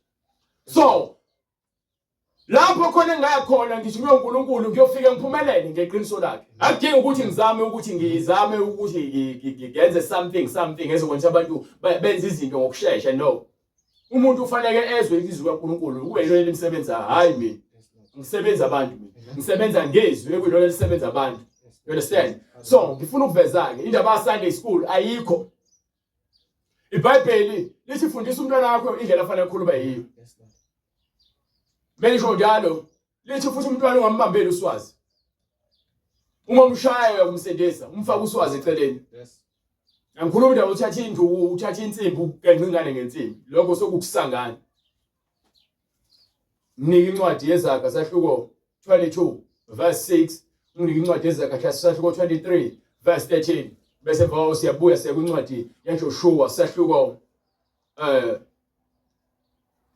so Lapho khona engaya khona ngisho uNkulunkulu ngiyofike ngiphumelele ngeqiniso lakhe. Akudingi ukuthi ngizame ukuthi ngizame ukuthi ngenze something something ezokwenza abantu benze izinto ngokushesha no. Umuntu ufanele ezwe izwi kaNkulunkulu kube yilona elimsebenza hayi mina. Ngisebenza abantu mina. Ngisebenza ngezwi ekuyilona elisebenza abantu. You understand? So ngifuna ukuveza ke indaba ya Sunday school ayikho. IBhayibheli lithi fundisa umntwana wakho indlela afanele akhulume yiyo. Belisho njalo lithi futhi umntwana ungambambeli uswazi. Uma umshaya uyakumsindisa, umfaka uswazi eceleni. Yes. Angikhulumi indaba uthatha induku, uthatha insimbi ugenca ingane ngensimbi. Lokho sokukusangana. Mnike incwadi yeZaga sahluko 22 verse 6, unginike incwadi yeZaga sahluko 23 verse 13. Bese emva siyabuya siya kwincwadi yaJoshua sahluko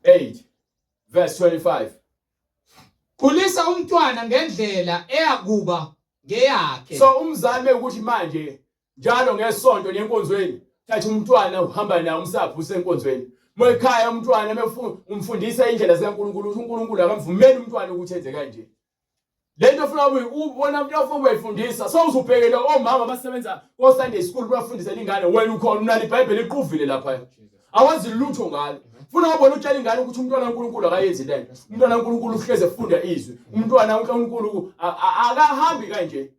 8 verse 25. Khulisa umntwana ngendlela eyakuba ngeyakhe. So umzame ukuthi manje njalo ngesonto nenkonzweni thatha umntwana uhamba naye umsapho usenkonzweni. Moyikhaya umntwana umfundisa indlela zikaNkulunkulu ukuthi uNkulunkulu akamvumeli umntwana ukuthi enze kanje. Lento ofuna ubona umuntu ofuna ukuyifundisa so uzubhekele omama abasebenza ko Sunday school bafundisa ingane wena ukhona unalo iBhayibheli iquvile lapha awazi lutho ngalo funa wabona utshela ingane ukuthi umntwana kaNkulunkulu akayenzi lento umntwana kaNkulunkulu uhleze efunda izwi umntwana kaNkulunkulu akahambi kanje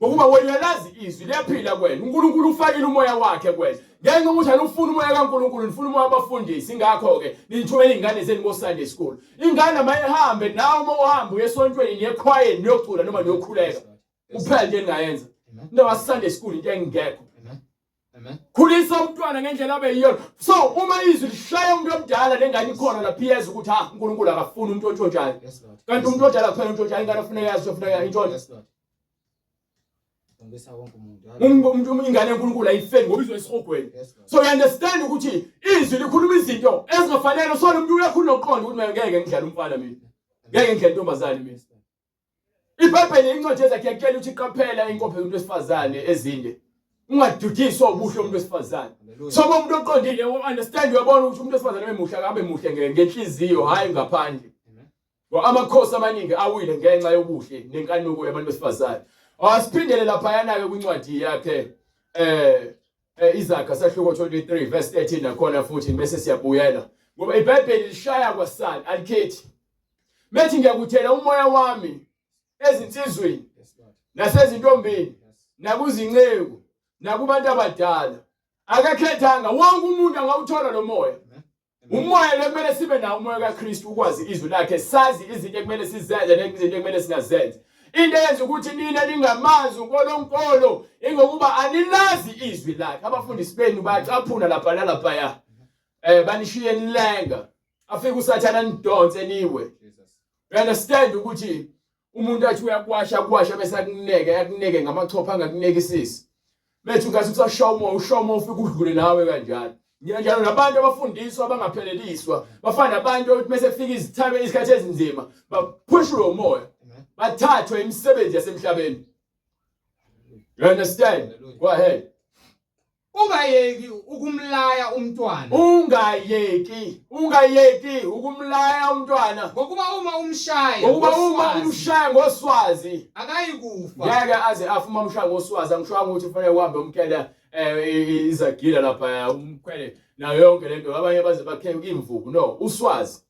ngokuba wena uyalazi izwi liyaphila kuwena uNkulunkulu ufakile umoya wakhe kuwena ngenxa yokuthi anufuni umoya kaNkulunkulu nifuna umoya wabafundisi ingakho-ke nithumela iy'ngane zenu ko-Sunday school ingane mayihambe nawe uma uhamba uye esontweni niye ekhwayeni niyocula noma niyokhuleka kuphela into engingayenza into wa-Sunday school into engekho. Amen. Khulisa umntwana ngendlela abe yiyona. So uma izwi lishaya umuntu omdala lengane ikhona lapha iyeza ukuthi ha uNkulunkulu akafuni umuntu ontshontshayo. Yes Lord. Kanti umuntu omdala kuphela untshontshayo ingane ofuneka yazi ofuneka intshontshe. Yes Lord. Lungisa wonke umuntu. Umuntu ingane yaNkulunkulu ayifeni ngoba izwe esihogweni. Yes Lord. So you understand ukuthi izwi likhuluma izinto ezingafanele so lo muntu uyakhuluma nokuqonda ukuthi mina ngeke ngidlale umfana mina. Ngeke ngidlale intombazane mina. IBhayibheli incwadi yezakhe yakutshela ukuthi qaphela inkophe yomuntu wesifazane ezinde. Ungadudiswa ubuhle umuntu wesifazane. So uma umuntu oqondile u-understand uyabona ukuthi umuntu wesifazane emuhle akabe muhle ngenhliziyo hhayi ngaphandle. Ngoba amakhosi amaningi awile ngenxa yobuhle nenkanuko yabantu besifazane. Asiphindele laphayana-ke kwincwadi yakhe Izaga sahluko 23 verse 13 nakhona futhi bese siyabuyela ngoba iBhayibheli lishaya kwasani alikhethi. Methi ngiyakuthela umoya wami ezinsizweni nasezintombini nakuzinceku nakubantu abadala. Akakhethanga wonke umuntu angawuthola lo moya. Umoya lo kumele sibe nawo umoya kaKristu ukwazi izwi lakhe sazi izinto ekumele sizenze nezinto ekumele singazenzi. Into eyenza ukuthi nina ningamazi uNkulunkulu ingokuba anilazi izwi lakhe. Abafundisi benu bayacaphuna lapha nalaphaya. Banishiye nilenga. Afike uSathane anidonse niwe. You understand ukuthi umuntu athi uyakwasha kwasha bese akuneke akuneke ngamachopho angakunekisisi. Methu ngathi kusashaya umoya ushaya umoya ufike udlule nawe kanjalo. Kanjalo nabantu abafundiswa abangapheleliswa bafana nabantu ukuthi mase kufika izithabe izikhathi ezinzima baphushwe umoya bathathwe imisebenzi yasemhlabeni. You understand? Go ahead. Ungayeki ukumlaya umntwana. Ungayeki, ungayeki ukumlaya umntwana. Ngokuba uma umshaya, ngokuba uma umshaya ngoswazi, akayikufa. Ngeke aze afe uma umshaya ngoswazi, angishwanga ukuthi kufanele uhambe umkhele izagila lapha umkhwele nayo yonke lento. Abanye baze bakhe imvubu. No, uswazi.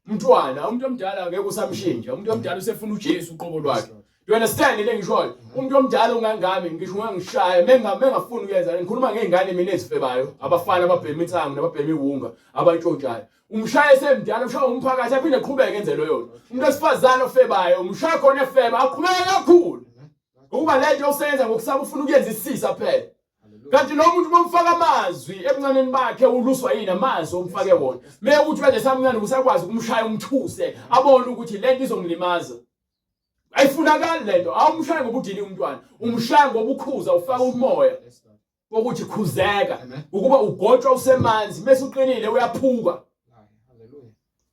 Umntwana, umuntu omdala ngeke usamshintsha. Umuntu omdala usefuna uJesu uqobo lwakhe. You understand le ngishoyo? Umuntu omdala ungangami ngisho ungangishaya mengafuni ukuyenza. Ngikhuluma ngezingane mina ezifebayo, abafana ababhema insangu nababhema iwunga, abantshontshayo. Umshaya esemdala ushaya umphakathi aphinde aqhubeke enze leyo nto. Umuntu wesifazane ofebayo umshaya khona efeba aqhubeke kakhulu. Ngokuba le nto useyenza ngokusaba ufuna ukuyenza isisa phela. Kanti lo muntu bomfaka amazwi ebuncaneni bakhe uluswa yini amazwi omfake wona. Meke ukuthi manje samncane usakwazi ukumshaya umthuse abone ukuthi le nto izongilimaza. Ayifunakali lento. Awumshaya ngoba udini umntwana. Umshaya ngoba ukhuza ufaka umoya wokuthi khuzeka ukuba ugotshwa usemanzi mase uqinile uyaphuka.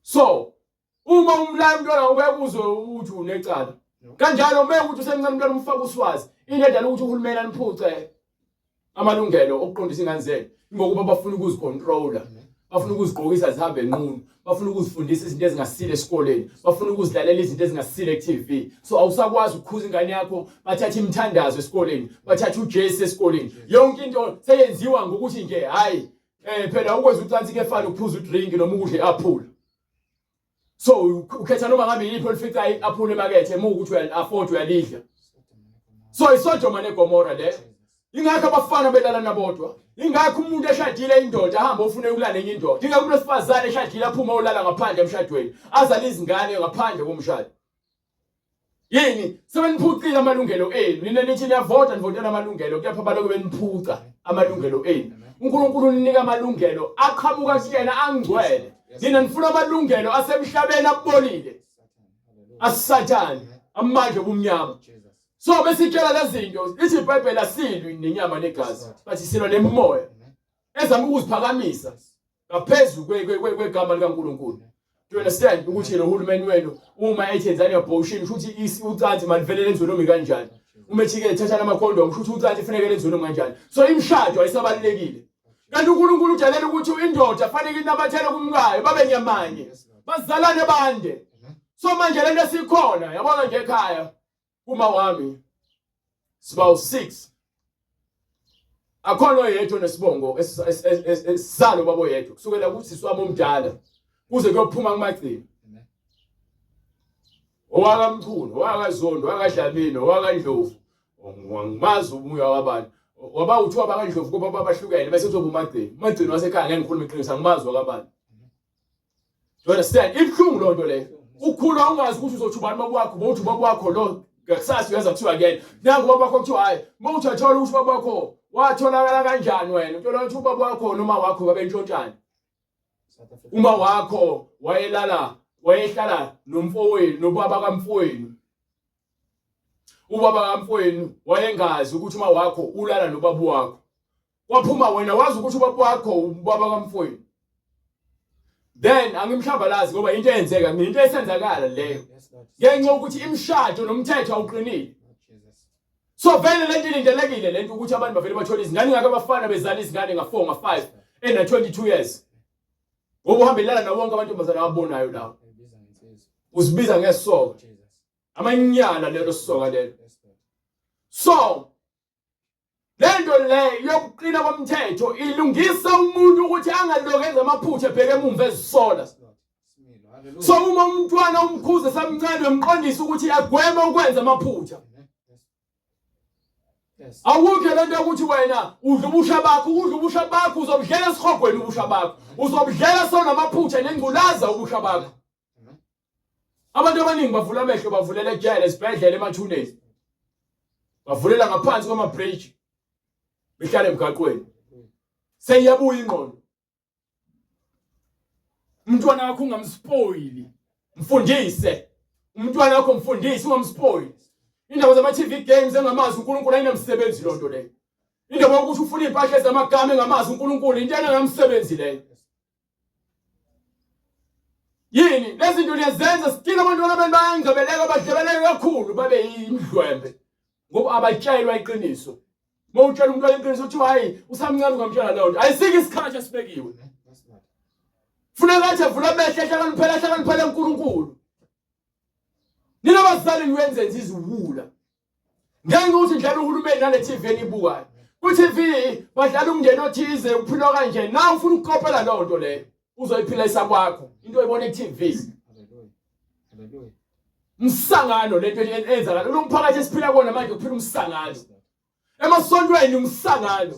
So uma umlaya umntwana ngeke uzwe ukuthi unecala. Kanjalo uma ukuthi usemncane umntwana umfaka uswazi into edala ukuthi uhulumeni aniphuce amalungelo okuqondisa ingane zenu ngokuba bafuna ukuzicontrola bafuna ukuzigqokisa zihambe nqunu bafuna ukuzifundisa izinto ezingasile esikoleni bafuna ukuzilalela izinto ezingasile ku-TV so awusakwazi ukukhuza ingane yakho bathatha imithandazo esikoleni bathatha uJesu esikoleni yonke into seyenziwa ngokuthi nje hayi phela ukwenza ucansi kuyefana ukuphuza udrink noma ukudla i-aphula so ukhetha noma ngabe yiliphi olifica i-aphula emakethe uma ukuthi uyali-afford uyalidla so iSodoma neGomora le ingakho abafana belala nabodwa ingakho umuntu eshadile indoda ahamba ufune ukulala enye indoda ingakho umuntu wesifazane eshadile aphuma olala ngaphandle emshadweni azale izingane ngaphandle komshado yini sebeniphucile amalungelo enu nina nithi niyavota nivotela amalungelo kepha balokhu beniphuca amalungelo enu uNkulunkulu uninika amalungelo aqhamuka kuyena angcwele nina nifuna amalungelo asemhlabeni abolile asathane amandla obumnyama so besitshela lezi zinto lithi iBhayibheli asilwi nenyama negazi bathi silwa nemimoya ezama ukuziphakamisa ngaphezu kwegama likaNkulunkulu. Do you understand ukuthi lo hulumeni wenu uma ethi yenzani abortion kusho ukuthi ucansi malivele lenziwe noma kanjani. Uma ethi ke thatha ama condom kusho ukuthi ucansi kufanele lenziwe noma kanjani. So imishado ayisabalulekile. Kanti uNkulunkulu ujalela ukuthi indoda fanele inamathele kumkayo babe nyamanye. Bazalane bande. So manje lento esikhona yabona nje ekhaya kuma wami siba u6 akhona oyedwa nesibongo esisalo babo yedwa kusukela kusisi wami omdala kuze kuyophuma kumagcina owakaMchunu owakaZondo owakaDlamini owakaNdlovu ngimazi umuya wabantu waba uthiwa bakaNdlovu kuba babahlukene bese kuzoba umagcina umagcina wasekhaya ngeke ngikhulume iqiniso angimazi wakabani. You understand? Ibuhlungu loo nto leyo. Ukhula ungazi ukuthi uzothi ubani baba wakho, bawuthi ubaba wakho lo ngakusasa uyaza kuthiwa kuyena. Nangu ubaba wakho kuthiwa hayi, uma uthi athola ukuthi ubaba wakho Watholakala kanjani wena? Uthola ukuthi ubaba wakho noma wakho babentshontshana. Uma wakho wayelala wayehlala nomfowenu nobaba kamfowenu. Ubaba kamfowenu wayengazi ukuthi uma wakho ulala nobaba wakho. Kwaphuma wena wazi ukuthi ubaba wakho ubaba kamfowenu. Then angimhlambalazi ngoba into eyenzeka into esenzakala leyo. Ngenxa yokuthi imishado nomthetho awuqinile. So vele lento ilindelekile lento ukuthi abantu bavele bathole izingane ngake abafana bezala izingane nga-4 nga-5 ena-22 years. Ngoba uhambelana nawo wonke amantombazane awabonayo lawo. Uzibiza ngesoka. Amanyala lelo soka lelo. So lento le yokuqina komthetho ilungisa umuntu ukuthi angaloku enza amaphutha ebheke emumva ezisola. So uma umntwana umkhuze samncane uyamqondisa ukuthi agweme ukwenza amaphutha. Awukho lento yokuthi wena udla ubusha bakho, udla ubusha bakho uzobudlela esihogweni ubusha bakho. Uzobudlela sewunamaphutha nengculaza ubusha bakho. Abantu abaningi bavula amehlo bavulela ejele, esibhedlela, emathuneni. Bavulela ngaphansi kwama-bridge. Behlala emgaqweni. Seyiyabuya ingqondo. Umntwana wakho ungamspoili. Mfundise. Umntwana wakho mfundise ungamspoili. Indaba zama-TV games engamazi uNkulunkulu ayinamsebenzi lonto leyo. Indaba yokuthi ufuna impahla ezamagama engamazi uNkulunkulu into engamsebenzi leyo. Yini lezi zinto niyazenza still abantwana benu bayangcebeleka badlebeleke kakhulu babe yimdlwembe ngoba abatshelwa iqiniso. Uma utshela umntwana iqiniso uthi hayi usamncane ungamtshela leyo nto. Ayisike isikhathi esibekiwe. Funeka athi avula amehlo ehlakaniphela ehlakaniphele uNkulunkulu. Nina bazali niwenzenza iziwula. Ngenxa yokuthi ndlala uhulumeni nale TV enibukayo. Ku-TV badlala umndeni othize uphilwa kanje na ufuna ukukopela leyo nto leyo uzoyiphila isakwakho into oyibona ku-TV. Umsangano lento eyenzakala lo mphakathi esiphila kuwona manje uphila umsangano. Emasontweni umsangano.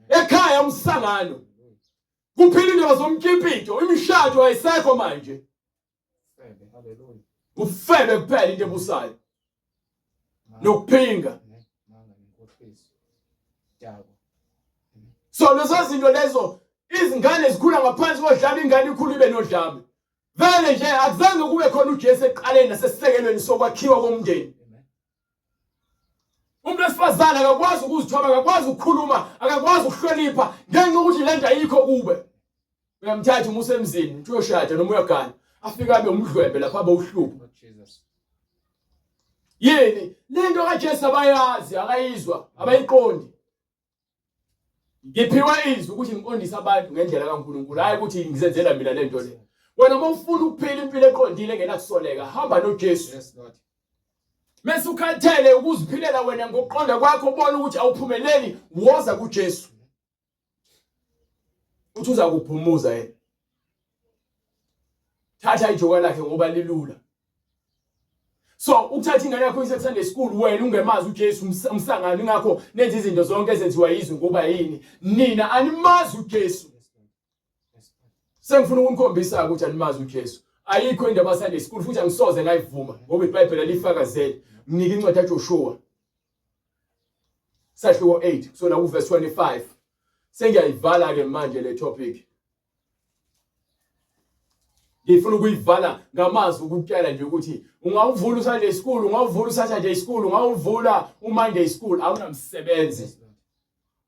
Ekhaya umsangano. Kuphila indaba zomkipito, imishado ayisekho manje. Kufebe kuphela into ebusayo. Nokuphinga. So lezo zinto lezo izingane zikhula ngaphansi kodlame ingane ikhula ibe nodlame. Vele nje akuzange kube khona uJesu ekuqaleni nasesisekelweni sokwakhiwa komndeni. Umuntu wesifazane akakwazi ukuzithoba, akakwazi ukukhuluma, akakwazi ukuhlonipha ngenxa yokuthi le nto ayikho kube. Uyamthatha uma usemzini, uthi uyoshada noma uyagana, afike abe umdlwembe lapha abe uhlupho. Yini? Le nto kaJesu abayazi, akayizwa, abayiqondi. Ngiphiwe izwi ukuthi ngiqondise abantu ngendlela kaNkulunkulu, hayi ukuthi ngizenzela mina le nto le. Wena uma ufuna ukuphila impilo eqondile engenakusoleka, hamba noJesu. Yes, Lord. Mese ukhathele ukuziphilela wena ngokuqonda kwakho ubona ukuthi awuphumeleli, woza kuJesu. Uthi uza kuphumuza yena. Thatha ijoka lakhe ngoba lilula. So ukuthatha ingane yakho uyise Sunday school wena ungemazi uJesu umsangano ingakho nenza izinto zonke ezenziwa yizwe ngoba yini nina animazi uJesu. Sengifuna ukunikhombisa ukuthi animazi uJesu. Ayikho indaba Sunday school futhi angisoze ngayivuma ngoba iBhayibheli alifakazeli. Mnike incwadi kaJoshua. Sahluko 8 kusona kuverse 25. Sengiyayivala ke manje le topic. Ngifuna ukuyivala ngamazwi ukukutshela nje ukuthi ungawuvula uSunday school, ungawuvula uSaturday school, ungawuvula uMonday school, awunamsebenzi.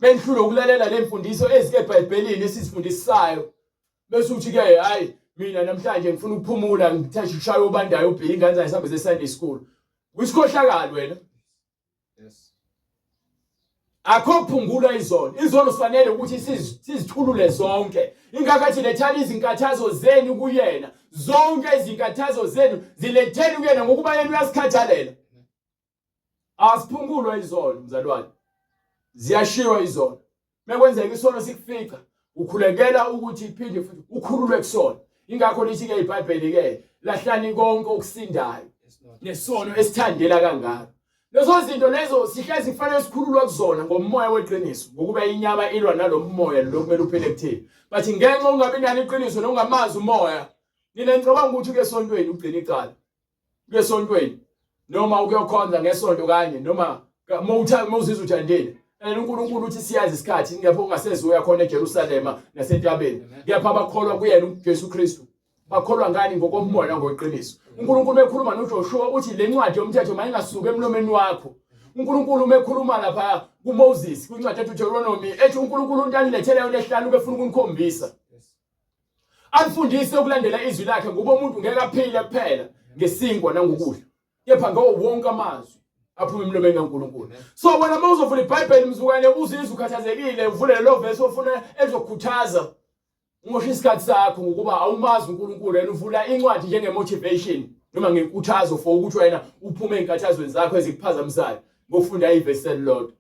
Benhlule ukulalela le mfundiso ezike eBhayibhelini esizifundisayo. Bese uthi ke hayi mina namhlanje ngifuna ukuphumula ngithathe ushaya obandayo ubheke ingane zayo sihambe ze Sunday school. Uyisikhohlakali wena. Yes. Akho kuphungula izono. Izono sifanele ukuthi sizithulule zonke. Ingakho lethani izinkathazo zenu kuyena. Zonke izinkathazo zenu ziletheni kuyena ngokuba yena uyasikhathalela. Asiphungulwa izono mzalwane. Ziyashiywa izono. Mekwenzeka isono sikufica ukhulekela ukuthi iphinde futhi ukhululwe kusona. Ingakho lithi ke iBhayibheli ke lahlani konke okusindayo nesono esithandela kangaka. Lezo zinto lezo sihlezi kufanele sikhululwe kuzona ngomoya weqiniso ngokuba inyama ilwa nalomoya lo kumele uphele kuthini. But ngenxa ungabi nalo iqiniso nongamazi umoya nina ngicabanga ukuthi uke esontweni ugcina icala. Uke esontweni noma ukuyokhonza ngesonto kanye noma mawuthanda mawuzizwa uthandile. Lalela uNkulunkulu uthi siyazi isikhathi ngapho ungasezuya khona eJerusalema nasentabeni. Kepha abakholwa kuyena uJesu Kristu bakholwa ngani ngokomoya nangoqiniso. uNkulunkulu ekhuluma noJoshua uthi le ncwadi yomthetho mayingasuki emlomeni wakho. uNkulunkulu uma ekhuluma lapha kuMoses kwincwadi eDeuteronomy ethi uNkulunkulu into anilethele yona ehlanu ubefuna ukunikhombisa. Anifundise ukulandela izwi lakhe ngoba umuntu ngeke aphile kuphela ngesinkwa nangokudla. kepha ngawo wonke amazwi aphuma emlomeni kaNkulunkulu. So wena uma uzovula iBhayibheli mzukwane uzizwe ukhathazekile uvule lelo verse ofuna ezokukhuthaza umosha isikhathi sakho ngokuba awumazi uNkulunkulu yena uvula incwadi njenge-motivation noma ngenkuthazo for ukuthi wena uphume ey'nkathazweni zakho ezikuphazamisayo ngokufunda ivesi elilodwa.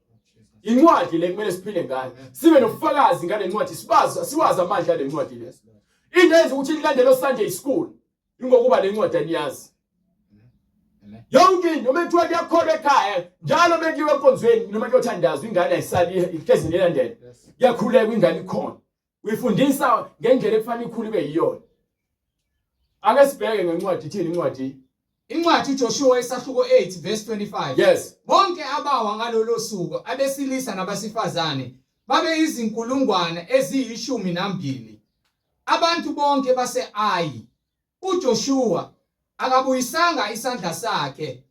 Incwadi le kumele siphile ngayo, sibe nobufakazi ngale ncwadi, sibazi siwazi amandla ale ncwadi le. Into eyenza ukuthi nilandele o-Sunday school Ingokuba le ncwadi aniyazi. Yonke into noma kuthiwa kuyakholwa ekhaya njalo bekuyiwa enkonzweni noma kuyothandazwa ingane ayisali ihlezi nilandela. Kuyakhuleka ingane ikhona. Uyifundisa ngendlela ekufanele ikhule ibe yiyona. Ake sibheke ngencwadi ithini incwadi? Incwadi uJoshuwa isahluko 8 verse 25. Yes. Bonke abawa ngalolo suku abesilisa nabasifazane babeyizinkulungwane eziyishumi nambili. Abantu bonke base-Ayi, uJoshuwa akabuyisanga isandla sakhe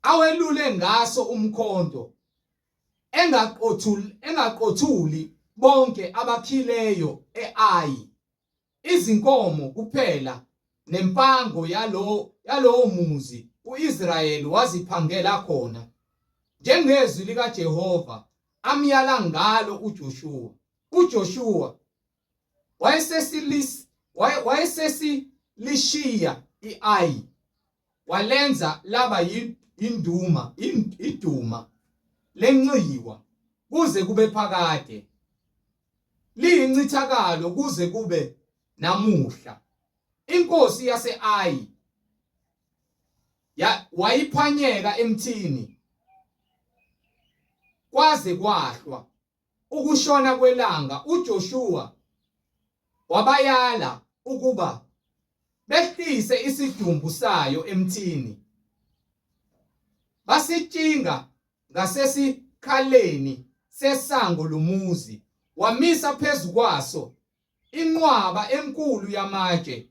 awelule ngaso umkhonto, engaqothuli, engaqothuli bonke abakhileyo e-Ayi, izinkomo kuphela nempango yalowo yalowo muzi u-Israyeli waziphangela khona, njengezwi likaJehova amyala ngalo uJoshuwa. UJoshuwa wayesesilishiya i-Ayi walenza laba yinduma iduma lenxiwa kuze kube phakade liyincithakalo kuze kube namuhla. Inkosi yase-Ayi wayiphanyeka emthini kwaze kwahlwa. Ukushona kwelanga uJoshuwa wabayala ukuba behlise isidumbu sayo emthini, basitshinga ngasesikhaleni sesango lomuzi, wamisa phezu kwaso inqwaba enkulu yamatshe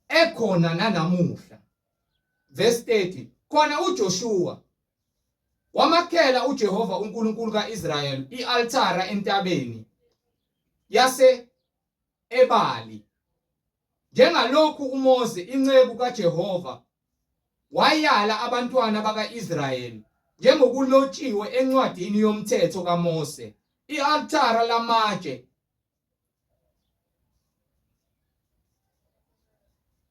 ekhona nanamuhla. Verse 30 Khona uJoshuwa Wamakhela uJehova uNkulunkulu ka-Israyeli i-altare entabeni yase Ebali, njengalokhu uMose inceku kaJehova wayala abantwana baka-Israyeli njengokulotshiwe encwadini yomthetho kaMose, i-altare lamatshe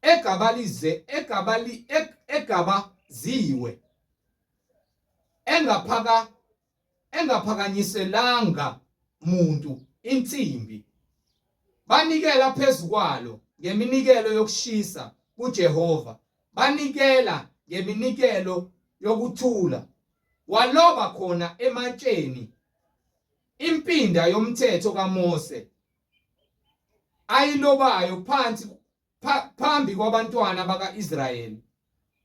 egabalize egabali egabaziwe engaphaka engaphakanyiselanga muntu insimbi banikela phezu kwalo ngeminikelo yokushisa kuJehova banikela ngeminikelo yokuthula waloba khona ematsheni Impinda yomthetho kaMose ayilobayo phansi phambi kwabantwana baka-Israyeli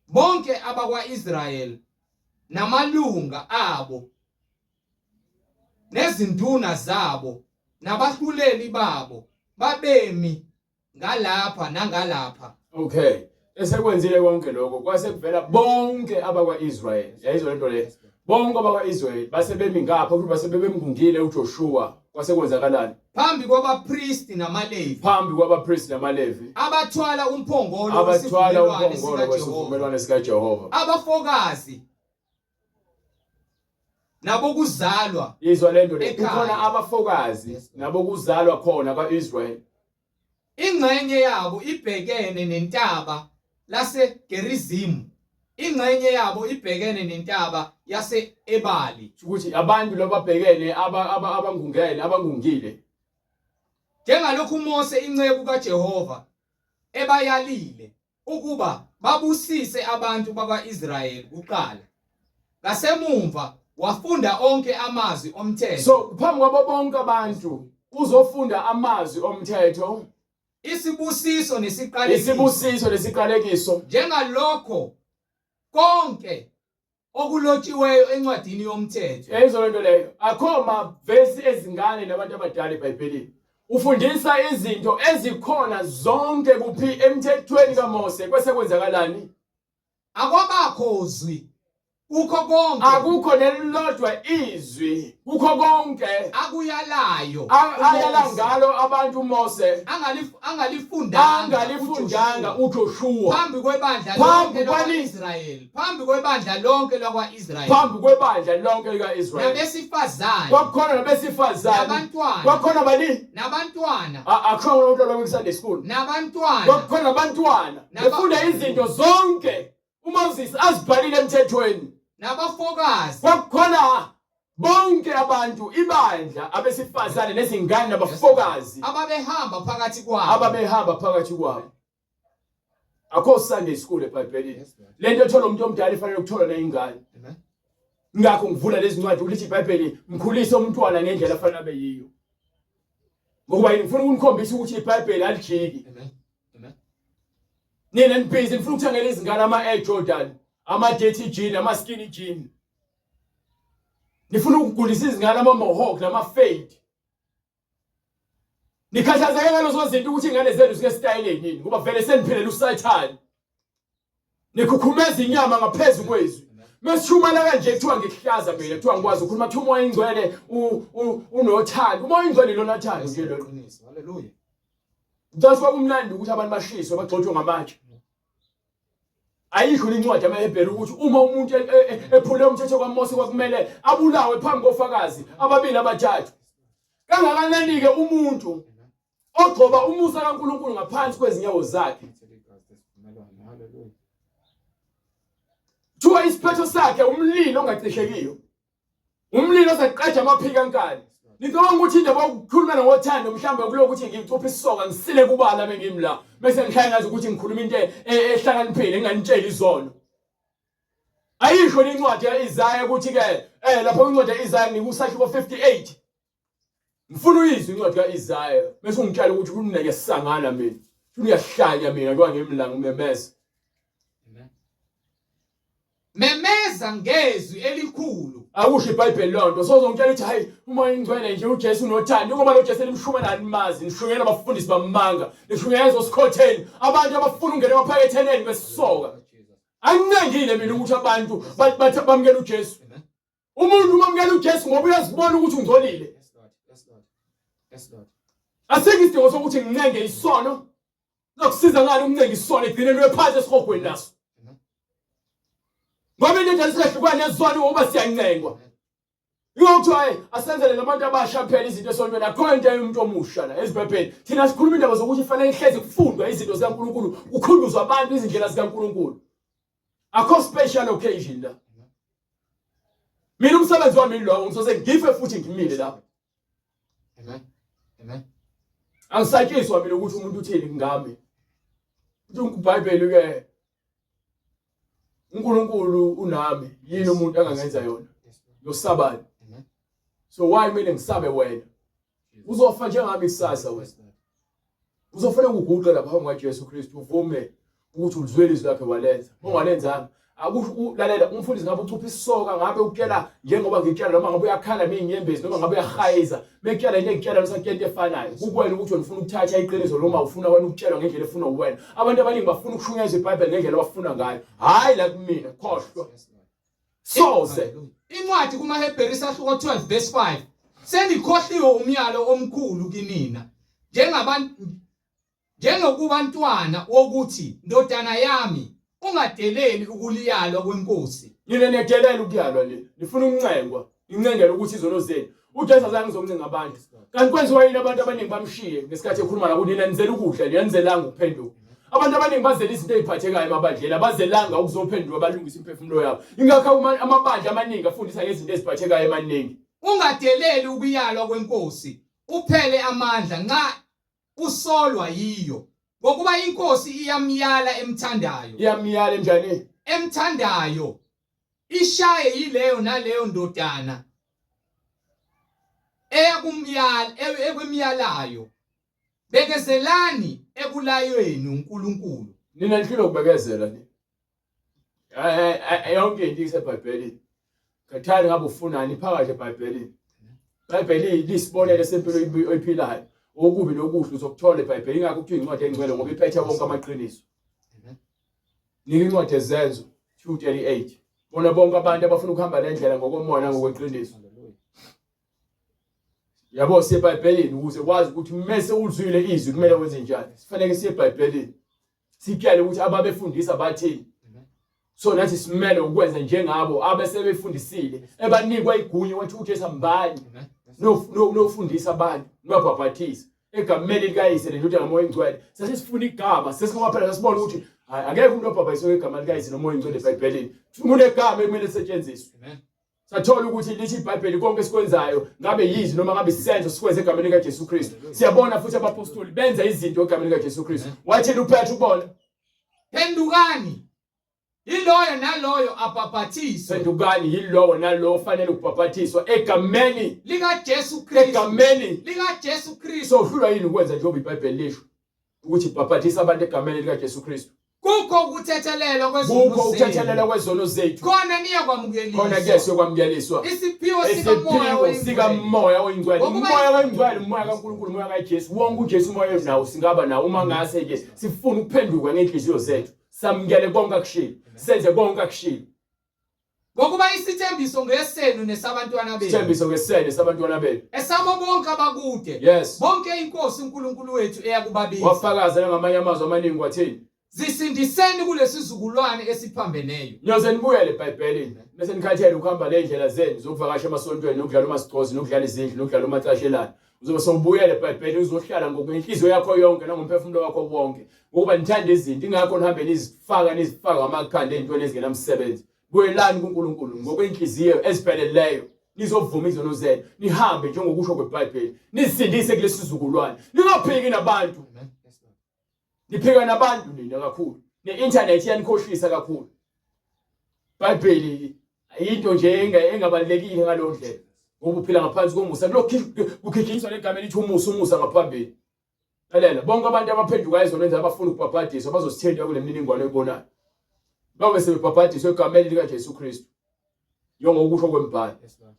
bonke abakwa-Israyeli namalunga abo nezinduna zabo nabahluleli babo babemi ngalapha nangalapha. Okay. Esekwenzile konke lokho kwase kuvela bonke abakwa-Israyeli. Yayizwa lento le. Bonke abakwa-Israyeli base bemi ngapha futhi base bebemngungile uJoshua. Kwase kwenzakalani? Phambi kwabapristi namaLevi. Phambi kwabapristi namaLevi. Abathwala umphongolo abathwala umphongolo wesivumelwano sikaJehova. Abafokazi nabokuzalwa. Izwa lento le. Kukhona abafokazi nabokuzalwa khona kwa-Israyeli. Ingxenye yabo ibhekene nentaba laseGerizimu, ingxenye yabo ibhekene nentaba yase-Ebali. Ukuthi abantu lababhekene abangungene abangungile. Njengalokhu uMose inceku kaJehova ebayalile ukuba babusise abantu bakwa-Israyeli kuqala. Ngasemumva wafunda onke amazwi omthetho. So phambi kwabo bonke abantu uzofunda amazwi omthetho, isibusiso nesiqalekiso, isibusiso nesiqalekiso, njengalokho konke Okulotshiweyo encwadini yomthetho. Yayizwa lento leyo. Akho mavesi ezingane nabantu abadala eBhayibhelini. Ufundisa izinto ezikhona zonke kuphi emthethweni kaMose kwese kwenzakalani? Akwabakho zwi kukho konke. Akukho nelilodwa izwi kukho konke akuyalayo ayala ngalo abantu uMose angalifundanga angalifundanga uJoshua phambi kwebandla lonke lakwa-Israyeli phambi kwebandla lonke lakwa-Israyeli phambi kwebandla lonke lika-Israyeli nabesifazane kwakukhona nabesifazane nabantwana kwakukhona bani nabantwana akukhona umntwana wami Sunday school nabantwana kwakukhona nabantwana befunda izinto zonke uMoses azibhalile emthethweni nabafokazi kwakukhona bonke abantu ibandla abesifazane nezingane nabafokazi ababehamba phakathi kwabo ababehamba phakathi kwabo akho Sunday school eBhayibhelini lento ethola umuntu omdala ifanele ukuthola neyingane ngakho ngivula lezi ncwadi ukuthi iBhayibheli mkhulise umntwana ngendlela afanele abe yiyo ngokuba ngifuna ukunikhombisa ukuthi iBhayibheli alijiki Nina nibhizi nifuna ukuthengela izingane ama-Air Jordan, ama-dirty jean, ama-skinny jean. Nifuna ukugulisa izingane ama-mohawk nama-fade. Nikhathazeke ngalezo zinto ukuthi ingane zenu zike stayeleni yini ngoba vele seniphilela uSathane. Nikhukhumeza inyama ngaphezu kwezwi. Mesishumela kanje kuthiwa ngikuhlaza mina kuthiwa ngikwazi ukukhuluma kuthiwa umoya ingcwele unothando. Umoya ingcwele lona thando nje lona. Haleluya. Ngicela kwakumnandi ukuthi abantu bashiswe bagxotshwe ngamatshe. Ayikho incwadi yamaHebheru ukuthi uma umuntu e, e, e, ephule umthetho kaMose kwakumele abulawe phambi kofakazi ababili abathathu. Kangakanani-ke umuntu ogxoba umusa kaNkulunkulu ngaphansi kwezinyawo zakhe. Kuthiwa isiphetho sakhe umlilo ongacishekiyo. Umlilo osaqeda amaphika ankani. Ngicabanga ukuthi indaba yokukhuluma ngothando mhlawumbe kulokhu ukuthi ngicuphe isisoka ngisile kubala bengimla bese ngihlaya ngazi ukuthi ngikhuluma into e, ehlakaniphile nginganitsheli izono. Ayisho incwadi kaIsaya ukuthi ke eh lapho incwadi kaIsaya ngikusahluko 58. Ngifuna uyizwe incwadi kaIsaya bese ungitshela ukuthi kuneke sangana mina. Uyahlanya mina kwa ngimla ngimemeza. Memeza ngezwi elikhulu. Akusho iBhayibheli lonto. Sozongitshela ukuthi hayi uma ingcwele nje uJesu unothando ngoba lo Jesu elimshumela animazi nishunyela abafundisi bamanga nishunyela ezosikhotheni abantu abafuna ukungena emaphaketheni enu besisoka. Angincengile mina ukuthi abantu bathi bamukele uJesu. Umuntu umamukela uJesu ngoba uyazibona ukuthi ungcolile. Asikho isidingo sokuthi ngincenge isono. Kuzokusiza ngani ukuncenga isono ekugcineni uyephansi esihogweni naso. Ngoba into enjalo singahlukani nezono ngoba siyancengwa. Ingakho hayi asenzele nabantu abasha phela izinto esontweni akho into yomuntu omusha la ezibhebheni. Thina sikhuluma indaba zokuthi fanele ihlezi kufundwa izinto zikaNkulunkulu, kukhunduzwa abantu izindlela zikaNkulunkulu. Akho special occasion la. Mina umsebenzi wami lowo ngizoze ngife futhi ngimile lapho. Amen. Amen. Angisatshiswa mina ukuthi umuntu uthini ngami. Uthi iBhayibheli ke uNkulunkulu unami yini umuntu angangenza yona? Yosabani. So why kumele ngisabe wena? Uzofa njengami kusasa wena. Uzofanele uguqe lapha phambi kwaJesu Kristu uvume ukuthi ulizwele izwi lakhe walenza. Ungalenzanga akusho ulalela umfundisi ngabe ucupha isisoka ngabe ukutshela njengoba ngikutshela noma ngabe uyakhala nezinyembezi noma ngabe uyahayiza mekutshela into engitshela usakutshela into efanayo kukuwena ukuthi wena ufuna ukuthatha iqiniso noma ufuna wena ukutshelwa ngendlela efuna uwena abantu abaningi bafuna ukushunyayezwa iBhayibheli ngendlela abafuna ngayo hhayi la kumina khohlwa soze Incwadi kumaHebheru isahluko 12 verse 5 Senikhohliwe umyalo omkhulu kinina njengabantu njengokubantwana wokuthi ndodana yami ungadeleli ukuliyalwa kwenkosi Nina niyadelela ukuyalwa nina nifuna ukuncengwa nincengela ukuthi izono zenu uJesu azange ngizoncenga abantu kanti kwenziwa yini abantu abaningi bamshiye ngesikhathi ekhuluma nabo nina nizela ukudla nina nizelanga ukuphenduka abantu abaningi bazela izinto eziphathekayo emabandleni abazelanga ukuzophenduka balungise imiphefumulo yabo ingakho amabandla amaningi afundisa ngezinto eziphathekayo emaningi Ungadeleli ukuyalwa kwenkosi uphele amandla nxa usolwa yiyo ngokuba inkosi iyamyala emthandayo iyamyala njani emthandayo ishaye yileyo naleyo ndodana eyakumyala ekwemyalayo bekezelani ekulayweni uNkulunkulu nina nihlulwe ukubekezela ni. Eh, eh, eh, yonke into iseBhayibhelini. Khathali ngabe ufunani phakathi eBhayibhelini. IBhayibheli lisibonelo sempilo oyiphilayo. Okubi nokuhle uzokuthola eBhayibhelini ingakho kuthiwa incwadi engcwele ngoba iphethe wonke amaqiniso. Nika incwadi ezenzo 2:38. Bona bonke abantu abafuna ukuhamba le ndlela ngokomoya nangokweqiniso. Yabo siye eBhayibhelini ukuze wazi ukuthi mese ulizwile izwi kumele wenze njani. Sifanele siye eBhayibhelini. Sitshele ukuthi ababefundisa bathini. So nathi simele ukwenza njengabo abesebefundisile ebanikwa igunya wathi uJesu hambani nofundisa abantu nibabhabhathise egameni likayise nendodana nomoya oyingcwele. Sasifuna igama sesingoba phela sasibona ukuthi akekho umuntu obhabhayiswe ngegama likayise nomoya oyingcwele eBhayibhelini. Kunegama ekumele lisetshenziswe. Sathola ukuthi lithi iBhayibheli konke esikwenzayo ngabe yizwi noma ngabe isenzo sikwenze egameni likaJesu Kristu. Siyabona futhi abapostoli benza izinto egameni likaJesu Kristu. Wathini uPetru kubona? Phendukani. Yiloyo naloyo abhabhathiswe. Phendukani yilowo nalowo ofanele ukubhabhathiswa egameni likaJesu Kristu. Egameni likaJesu Kristu. Sohlulwa yini ukwenza njengoba iBhayibheli lisho ukuthi bhabhathisa abantu egameni likaJesu Kristu? Kukho ukuthethelelwa kwezono Kukho ukuthethelelwa kwezono zethu. Khona niyakwamukeliswa. Khona ke siyokwamukeliswa. Isiphiwo sikaMoya oyingcwele. Sikamoya oyingcwele. Umoya oyingcwele, umoya kaNkulunkulu, umoya kaJesu. Wonke uJesu umoya onawo singaba nawo uma ngase ke sifuna ukuphenduka ngenhliziyo zethu. Samukele konke akushilo. Senze konke akushilo. Ngokuba isithembiso ngesenu nesabantwana benu. Isithembiso ngesenu nesabantwana benu. Esabo bonke abakude. Yes. Bonke inkosi uNkulunkulu wethu eyakubabiza. Wafakaza ngamanye amazwi amaningi wathini? Zisindiseni kulesizukulwane esiphambeneyo. Niyoze nibuyele eBhayibhelini bese nikhathele ukuhamba le ndlela zenu zokuvakasha emasontweni nokudlala umasigcozi nokudlala izindlu nokudlala umacashelana. Uzobe sewubuyele eBhayibhelini uzohlala ngokunhliziyo yakho yonke nangomphefumulo wakho wonke ngokuba nithanda izinto ingakho nihambe nizifaka nizifaka amakhanda ezintweni ezingenamsebenzi. Buyelani kuNkulunkulu ngokwenhliziyo ezipheleleyo nizovuma izono zenu nihambe njengokusho kweBhayibheli nizisindise kulesi sizukulwane ningaphiki nabantu niphika nabantu nina kakhulu ne-internet iyanikhohlisa kakhulu Bhayibheli into nje engabalulekile ngaleyo ndlela ngoba uphila ngaphansi komusa kulokhu kukhikhiswa legama elithi umusa umusa ngaphambili Lalela, bonke abantu abaphendukayo ezonweni zabo abafuna ukubhabhadiswa bazosithinta kule mininingwane oyibonayo. Babe sebebhabhadiswa egameni likaJesu Kristu. Njengokusho kwembhalo.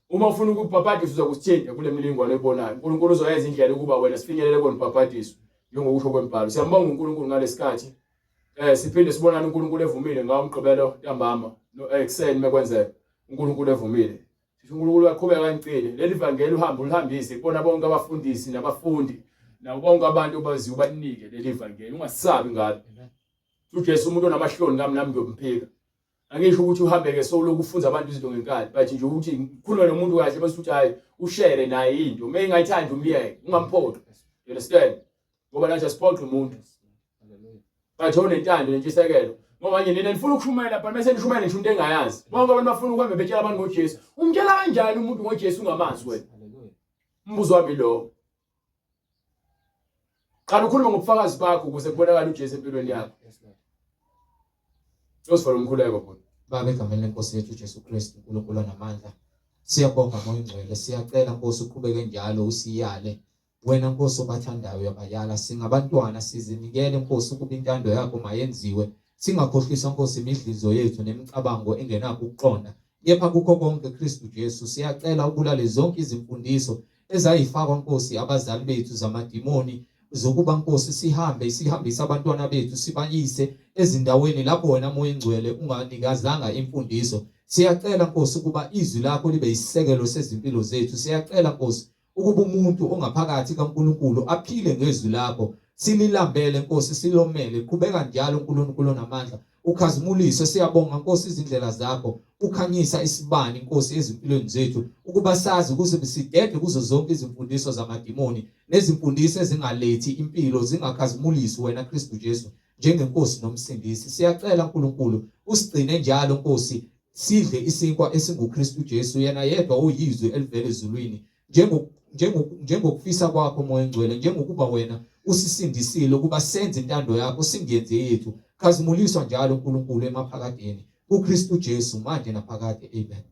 Uma ufuna ukubhabhadiswa uzokusithinta kule mininingwane oyibonayo. uNkulunkulu uzoyenza indlela ukuba wena sifinyelele kona ubhabhadiswa njengokusho kwembhalo. Siyambonga uNkulunkulu ngalesikhathi. Eh siphinde sibonane uNkulunkulu evumile ngawo umgqibelo ntambama no ekuseni mekwenzeka. uNkulunkulu evumile. Sisho uNkulunkulu uyaqhubeka angicile. Leli vangeli uhambe ulihambise kubona bonke abafundisi nabafundi nabo bonke abantu obaziyo ubanike leli vangeli ungasabi ngalo. UJesu umuntu onamahloni ngami nami ngiyomphika. Angisho ukuthi uhambe ke solo kufunza abantu izinto ngenkani but nje ukuthi ngikhulume nomuntu kahle bese uthi hayi ushere naye into. Uma engayithandi umyeke ungamphoqi. You understand? Ngoba nathi asiphoqi umuntu. But onentando nentshisekelo ngoba nje nina nifuna ukushumayela but mase nishumayela ngisho into engayazi. Bonke abantu bafuna ukuhambe betshela abantu ngoJesu. Umtshela kanjani umuntu ngoJesu ungamazi wena? Umbuzo wami lo. Qala ukhulume ngobufakazi bakho ukuze kubonakale uJesu empilweni yakho. Uyosivala umkhuleko bhuti. Baba egameni lenkosi yethu uJesu Kristu uNkulunkulu onamandla. Siyabonga Moya Ongcwele, siyacela Nkosi uqhubeke njalo usiyale. Wena Nkosi obathandayo uyabayala. Singabantwana sizinikele Nkosi ukuba intando yakho mayenziwe. Singakhohliswa Nkosi imidlizo yethu nemicabango engenakho ukuqonda. Kepha kukho konke Kristu Jesu siyacela ubulale zonke izimfundiso ezayifakwa Nkosi abazali bethu zamadimoni zokuba Nkosi sihambe sihambise abantwana bethu sibayise ezindaweni lapho wena Moya Ingcwele unganikazanga imfundiso. Siyacela Nkosi ukuba izwi lakho libe isisekelo sezimpilo zethu. Siyacela Nkosi ukuba umuntu ongaphakathi kaNkulunkulu aphile ngezwi lakho sililambele Nkosi silomele qhubeka njalo uNkulunkulu onamandla ukhazimuliswe siyabonga Nkosi izindlela zakho ukhanyisa isibani Nkosi ezimpilweni zethu ukuba sazi ukuze sidede kuzo zonke izimfundiso zamadimoni nezimfundiso ezingalethi impilo zingakhazimulisi wena Kristu Jesu njengenkosi nomsindisi siyacela uNkulunkulu usigcine njalo Nkosi sidle isinkwa esinguKristu Jesu yena yedwa oyizwi elivela ezulwini njengokufisa kwakho Moya Ongcwele njengokuba wena usisindisile ukuba senze intando yakho singenzi eyethu khazimuliswa njalo uNkulunkulu emaphakadeni kuKristu Jesu manje naphakade amen.